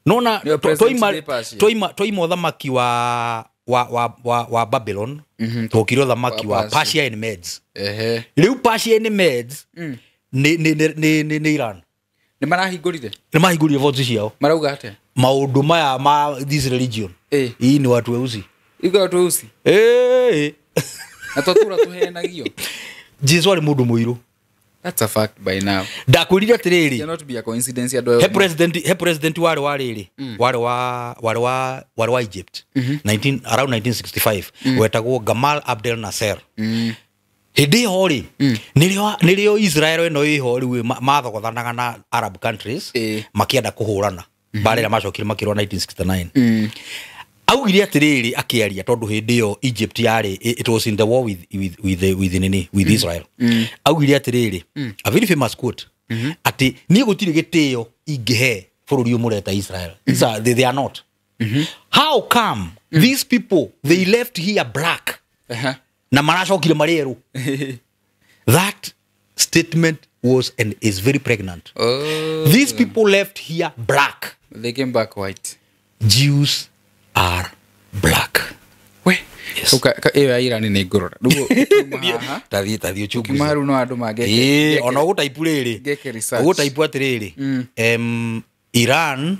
Nona Nĩyo present day Persia. twaima ũthamaki wa Babylon, twokire ũthamaki Wa wa Persia. Persia and Medes. Rĩu Persia and Medes nĩ Iran. Nĩ marahingũrire? Nĩ mahingũrire votes ciao. Marauga atĩa? Maũndũ maya ma this religion, hii ni watu weusi. Igo watu weusi. Eh. Na twatũra tũhenagio. Jesu arĩ mũndũ mũirũ. That's a fact by now. Ndakwĩrire atĩrĩrĩ, Cannot be a coincidence andũ he president, he president warĩ wa rĩrĩ, warĩ wa warĩ wa warĩ wa Egypt 19 around 1965, wetagwo Gamal Abdel Nasser. Hĩndĩ ĩyo rĩ, nĩrĩo Israel ĩno ĩho rĩu mathogothanaga na Arab countries, makĩenda kũhũrana mbara ĩrĩa macokire makĩrũa 1969. Augire atĩrĩrĩ akĩaria, tondũ hĩndĩ ĩyo Egypt yarĩ, it was in the war with nini, with Israel. Augire atĩrĩrĩ, a very famous quote, atĩ niĩ gũtirĩ gĩtĩo ingĩhe bũrũri ũyũ mũreta Israel. They are not. How come these people, they left here black na maracokire marĩ erũ? That statement was and is very pregnant. Oh. These people left here black. They came back white. Jews are black. We. Yes. Ĩyo ya Iran nĩ ngũrora. Rĩu ũkiuma haha, Tathiĩ ũkiuma ũchunguze. rĩu no andũ mangeke. Ĩĩ, ona ũgũtaipu rĩrĩ, Ngeke research. ũgũtaipu atĩrĩrĩ, Iran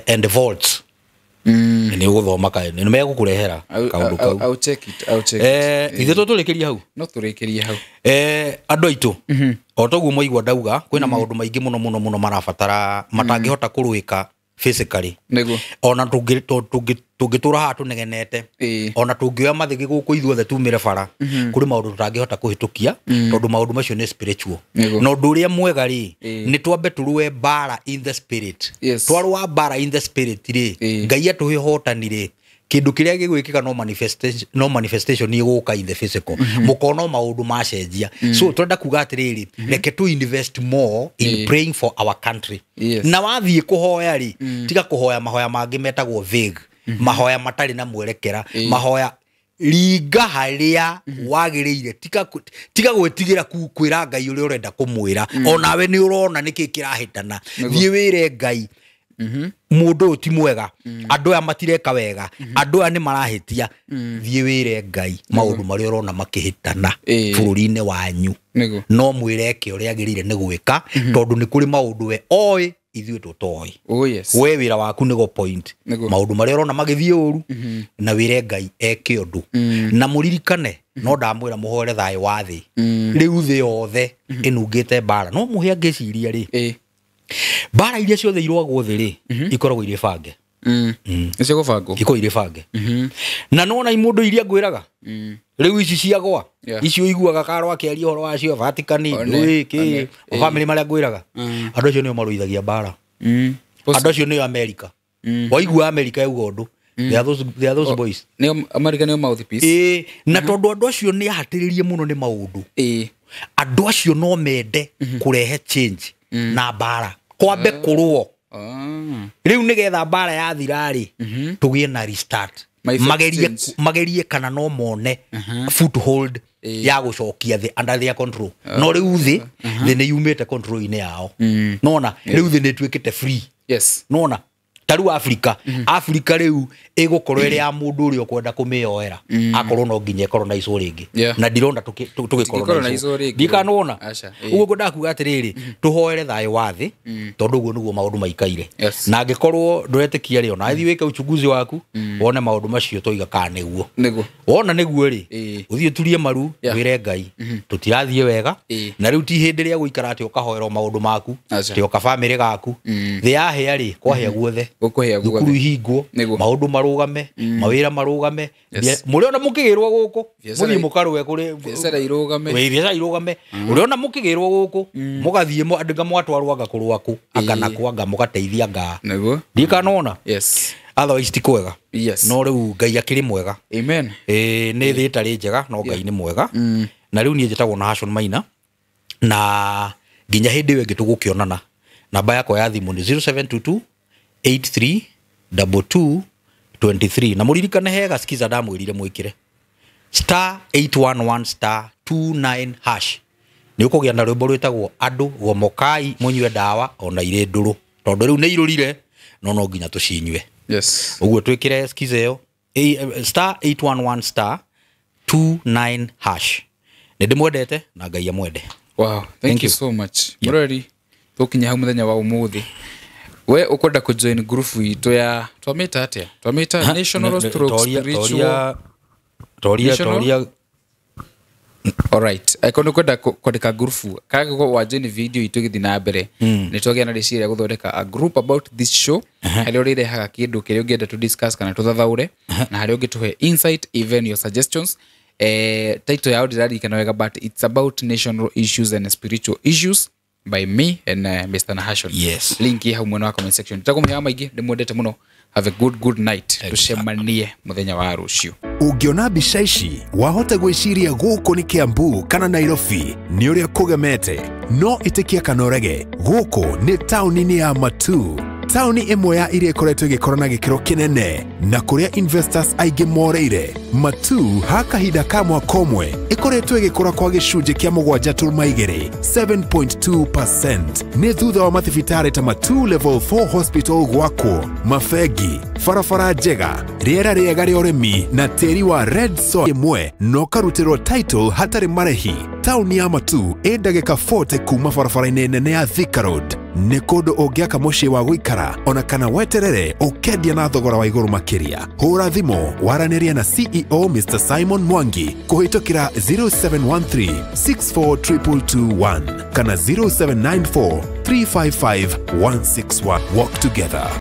and volts, nĩ ũgũthoma kaĩ nĩ megũkũrehera kaũndũ kau. I'll check it. I'll check it. Ithuĩ tũtũrĩkĩrie hau. No tũrĩkĩrie hau. Andũ aitũ, o toguo mwaigua ndauga, kwĩna maũndũ maingĩ mũno mũno mũno marabatara matangĩhota kũrũĩka physically. Nĩguo. Ona tũngĩtũra haha tũnegenete, ona tũngĩoya mathĩgĩ gũkũ ithuothe tumĩre bara, kũrĩ maũndũ tũtangĩhota kũhĩtũkia, tondũ maũndũ macio nĩ spiritual. Na ũndũ ũrĩa mwega rĩ, nĩ twambe tũrũe mbara in the spirit. Twarũa mbara in the spirit rĩ, Ngai atũhe ũhotani rĩ, kĩndũ kĩrĩa gĩgwĩkĩka no manifestation, no manifestation ĩgũka in the physical. Mũkona maũndũ macenjia. So tũrenda kuga atĩrĩrĩ, reke tu invest more in praying for our country. Na wathiĩ kũhoya rĩ, tiga kũhoya mahoya mangĩ metagwo vague, mahoya matarĩ na mwerekera, mahoya ringa harĩa wagĩrĩire. Tiga gwĩtigĩra kwĩra Ngai ũrĩa ũrenda kũmwĩra. Onawe nĩ ũrona nĩkĩ kĩrahĩtana. Thiĩ wĩre Ngai, mũndũ ũyũ ti mwega, andũ aya matireka wega, andũ aya nĩ marahĩtia. Thiĩ wĩre Ngai maũndũ marĩa ũrona makĩhĩtana bũrũri-inĩ wanyu. No mwĩre eke ũrĩa agĩrĩire nĩ gwĩka, tondũ nĩ kũrĩ maũndũ we oĩ ithuĩ tũtoĩ. Oh yes. We wĩra waku nĩ go point maũndũ marĩa ũrona magĩthiĩ ũru, na wĩre Ngai eke ũndũ. Na mũririkane, no ndamwĩra mũhoere thayũ wa thĩ. Rĩu thĩ yothe ĩnungĩte mbara. No mũhe angĩciria rĩ, mbara iria ciothe irũagwo thĩ rĩ, ikoragwo irĩ bange. Nĩcio gũbangwo. Ikoragwo irĩ bange. Na nona imũndũ iria ngwĩraga rĩu ici ciagwa, icio ũiguaga Karũ akĩaria ũhoro wacio Vatican, ndũĩ kĩ bamĩrĩ marĩa ngwĩraga, andũ acio nĩo marũithagia mbara. Andũ acio nĩo America. Waigua America yauga ũndũ, they are those boys. Nĩo America, nĩo mouthpiece. Ĩĩ, na tondũ andũ acio nĩ ahatĩrĩrie mũno nĩ maũndũ, andũ acio no mende kũrehe change na mbara kwambe kũrũo. Rĩu nĩgetha mbara yathira rĩ, tũgĩe na restart. Magerie kana no mone foothold ya gũcokia thĩ under their control. No rĩu thĩ nĩ yumĩte control-inĩ yao. Nona rĩu thĩ nĩ ĩtuĩkĩte free. Nona ta rĩu Africa, Africa rĩu ĩgũkorwo ĩrĩ ya mũndũ ũrĩa ũkwenda kũmĩyoera, akorwo no nginya ĩcolonize rĩngĩ. Na ndirona tũgĩcolonize rĩngĩ. Ndikanona ũguo ngwendaga kuga atĩrĩrĩ, tũhoere thayũ wa thĩ, tondũ ũguo nĩguo maũndũ maikaire. Na angĩkorwo ndũretĩkia rĩ, ona thiĩ wĩke uchunguzi waku wone maũndũ macio tũiga kana nĩguo. Wona nĩguo rĩ, ũthiĩ ũturie maru wĩre Ngai tũtirathiĩ wega, na rĩu ti hĩndĩ rĩa gũikara atĩ ũkahoera maũndũ maku, atĩ ũka bamĩrĩ gaku. Thĩ yahĩa rĩ, kwahĩa guothe, thukuru ihingwo, maũndũ marũgame, mawĩra marũgame. Mũrĩona mũkĩgĩrwo gũkũ, mũthiĩ mũkarũe kũrĩ biacara irũgame, biacara irũgame. Ũrĩona mũkĩgĩrwo gũkũ, mũgathiĩ anga mwatwarwo anga kũrũa kũ, anga na kũ, anga mũgateithia anga. Ndikanona. Otherwise ti kwega. No rĩu Ngai akĩrĩ mwega. Amen. Nĩ thĩ ĩtarĩ njega, no Ngai nĩ mwega. Na rĩu niĩ njĩtagwo Nahashon Maina, na nginya hĩndĩ ĩyo ĩngĩ tũgũkĩonana. Namba yakwa ya thimũ nĩ 0722 83 22 23. Na mũririkane hega skiza ndamwĩrire mwĩkĩre star 811 star 29 hash. Nĩ ũkũgĩa na rwĩmbo rwĩtagwo andũ gomokai mũnyue ndawa ona irĩ ndũrũ, tondũ rĩu nĩ irũrire, no nginya tũcinyue. Ũguo twĩkĩre skiza ĩyo star 811 star 29 hash. Nĩ ndĩmwendete na Ngai amwende. Wow, thank you so much. Mũrori, tũkinya hau mũthenya wa ũmũthĩ. We ukwenda kujoin group itũ ya twamĩta atĩa? Twamĩta National Stroke Spiritual Toria Alright, angĩkorwo nĩ ũkwenda kwandĩka ngurubu kana angĩkorwo wanjoin video itũ ĩgĩthiĩ na mbere, nĩ twagĩa na rĩciria rĩa gũthondeka a group about this show, harĩa ũrĩrehaga kĩndũ kĩrĩa ũngĩenda to discuss kana tũthathaũre, na harĩa ũngĩtũhe insight, even your suggestions. Title yao ndĩraririkana wega, but it's about national issues and spiritual issues by me and Mr. Nahashon. Yes. Link ĩ hau mwena wa comment section. Ndĩtagwo maingĩ, ndĩmwendete mũno. Have a good good night. Tũcemanie mũthenya wa rũciũ. Ũngĩona mbica ici wahota gwĩciria gũkũ nĩ Kiambu kana Nairobi nĩ ũrĩa kũgemete, no ĩtĩkia kana ũrege, gũkũ nĩ taũni-inĩ ya Matuu, taũni ĩmwe ya iria ĩkoretwo ĩgĩkũra na gĩkĩro kĩnene na kũrĩa investors aingĩ moreire. Matuu ha kahinda ka mwaka ũmwe ĩkoretwo ĩgĩkũra kwa gĩcunjĩ kĩa 7.2, 7.2%, nĩ thutha wa mathibitarĩ ta Matuu Level 4 Hospital gwakwo, mabengi, barabara njega, rĩera rĩega rĩa ũrĩmi na tĩri wa red soil ĩmwe, na ũkarutĩrwo title hatarĩ marĩhi. Taũni ya Matuu ĩ ndagĩka 40 kuma barabara-inĩ nene ya Thika Road. Nĩ kũndũ ũngĩaka mũciĩ wa gũikara ona kana weterere ũkendia na thogora wa igũrũ makĩria. Hũra thimũ waranĩria na CEO Mr. Simon Mwangi kũhĩtũkĩra 0713 642221 kana 0794 355 161. Walk together.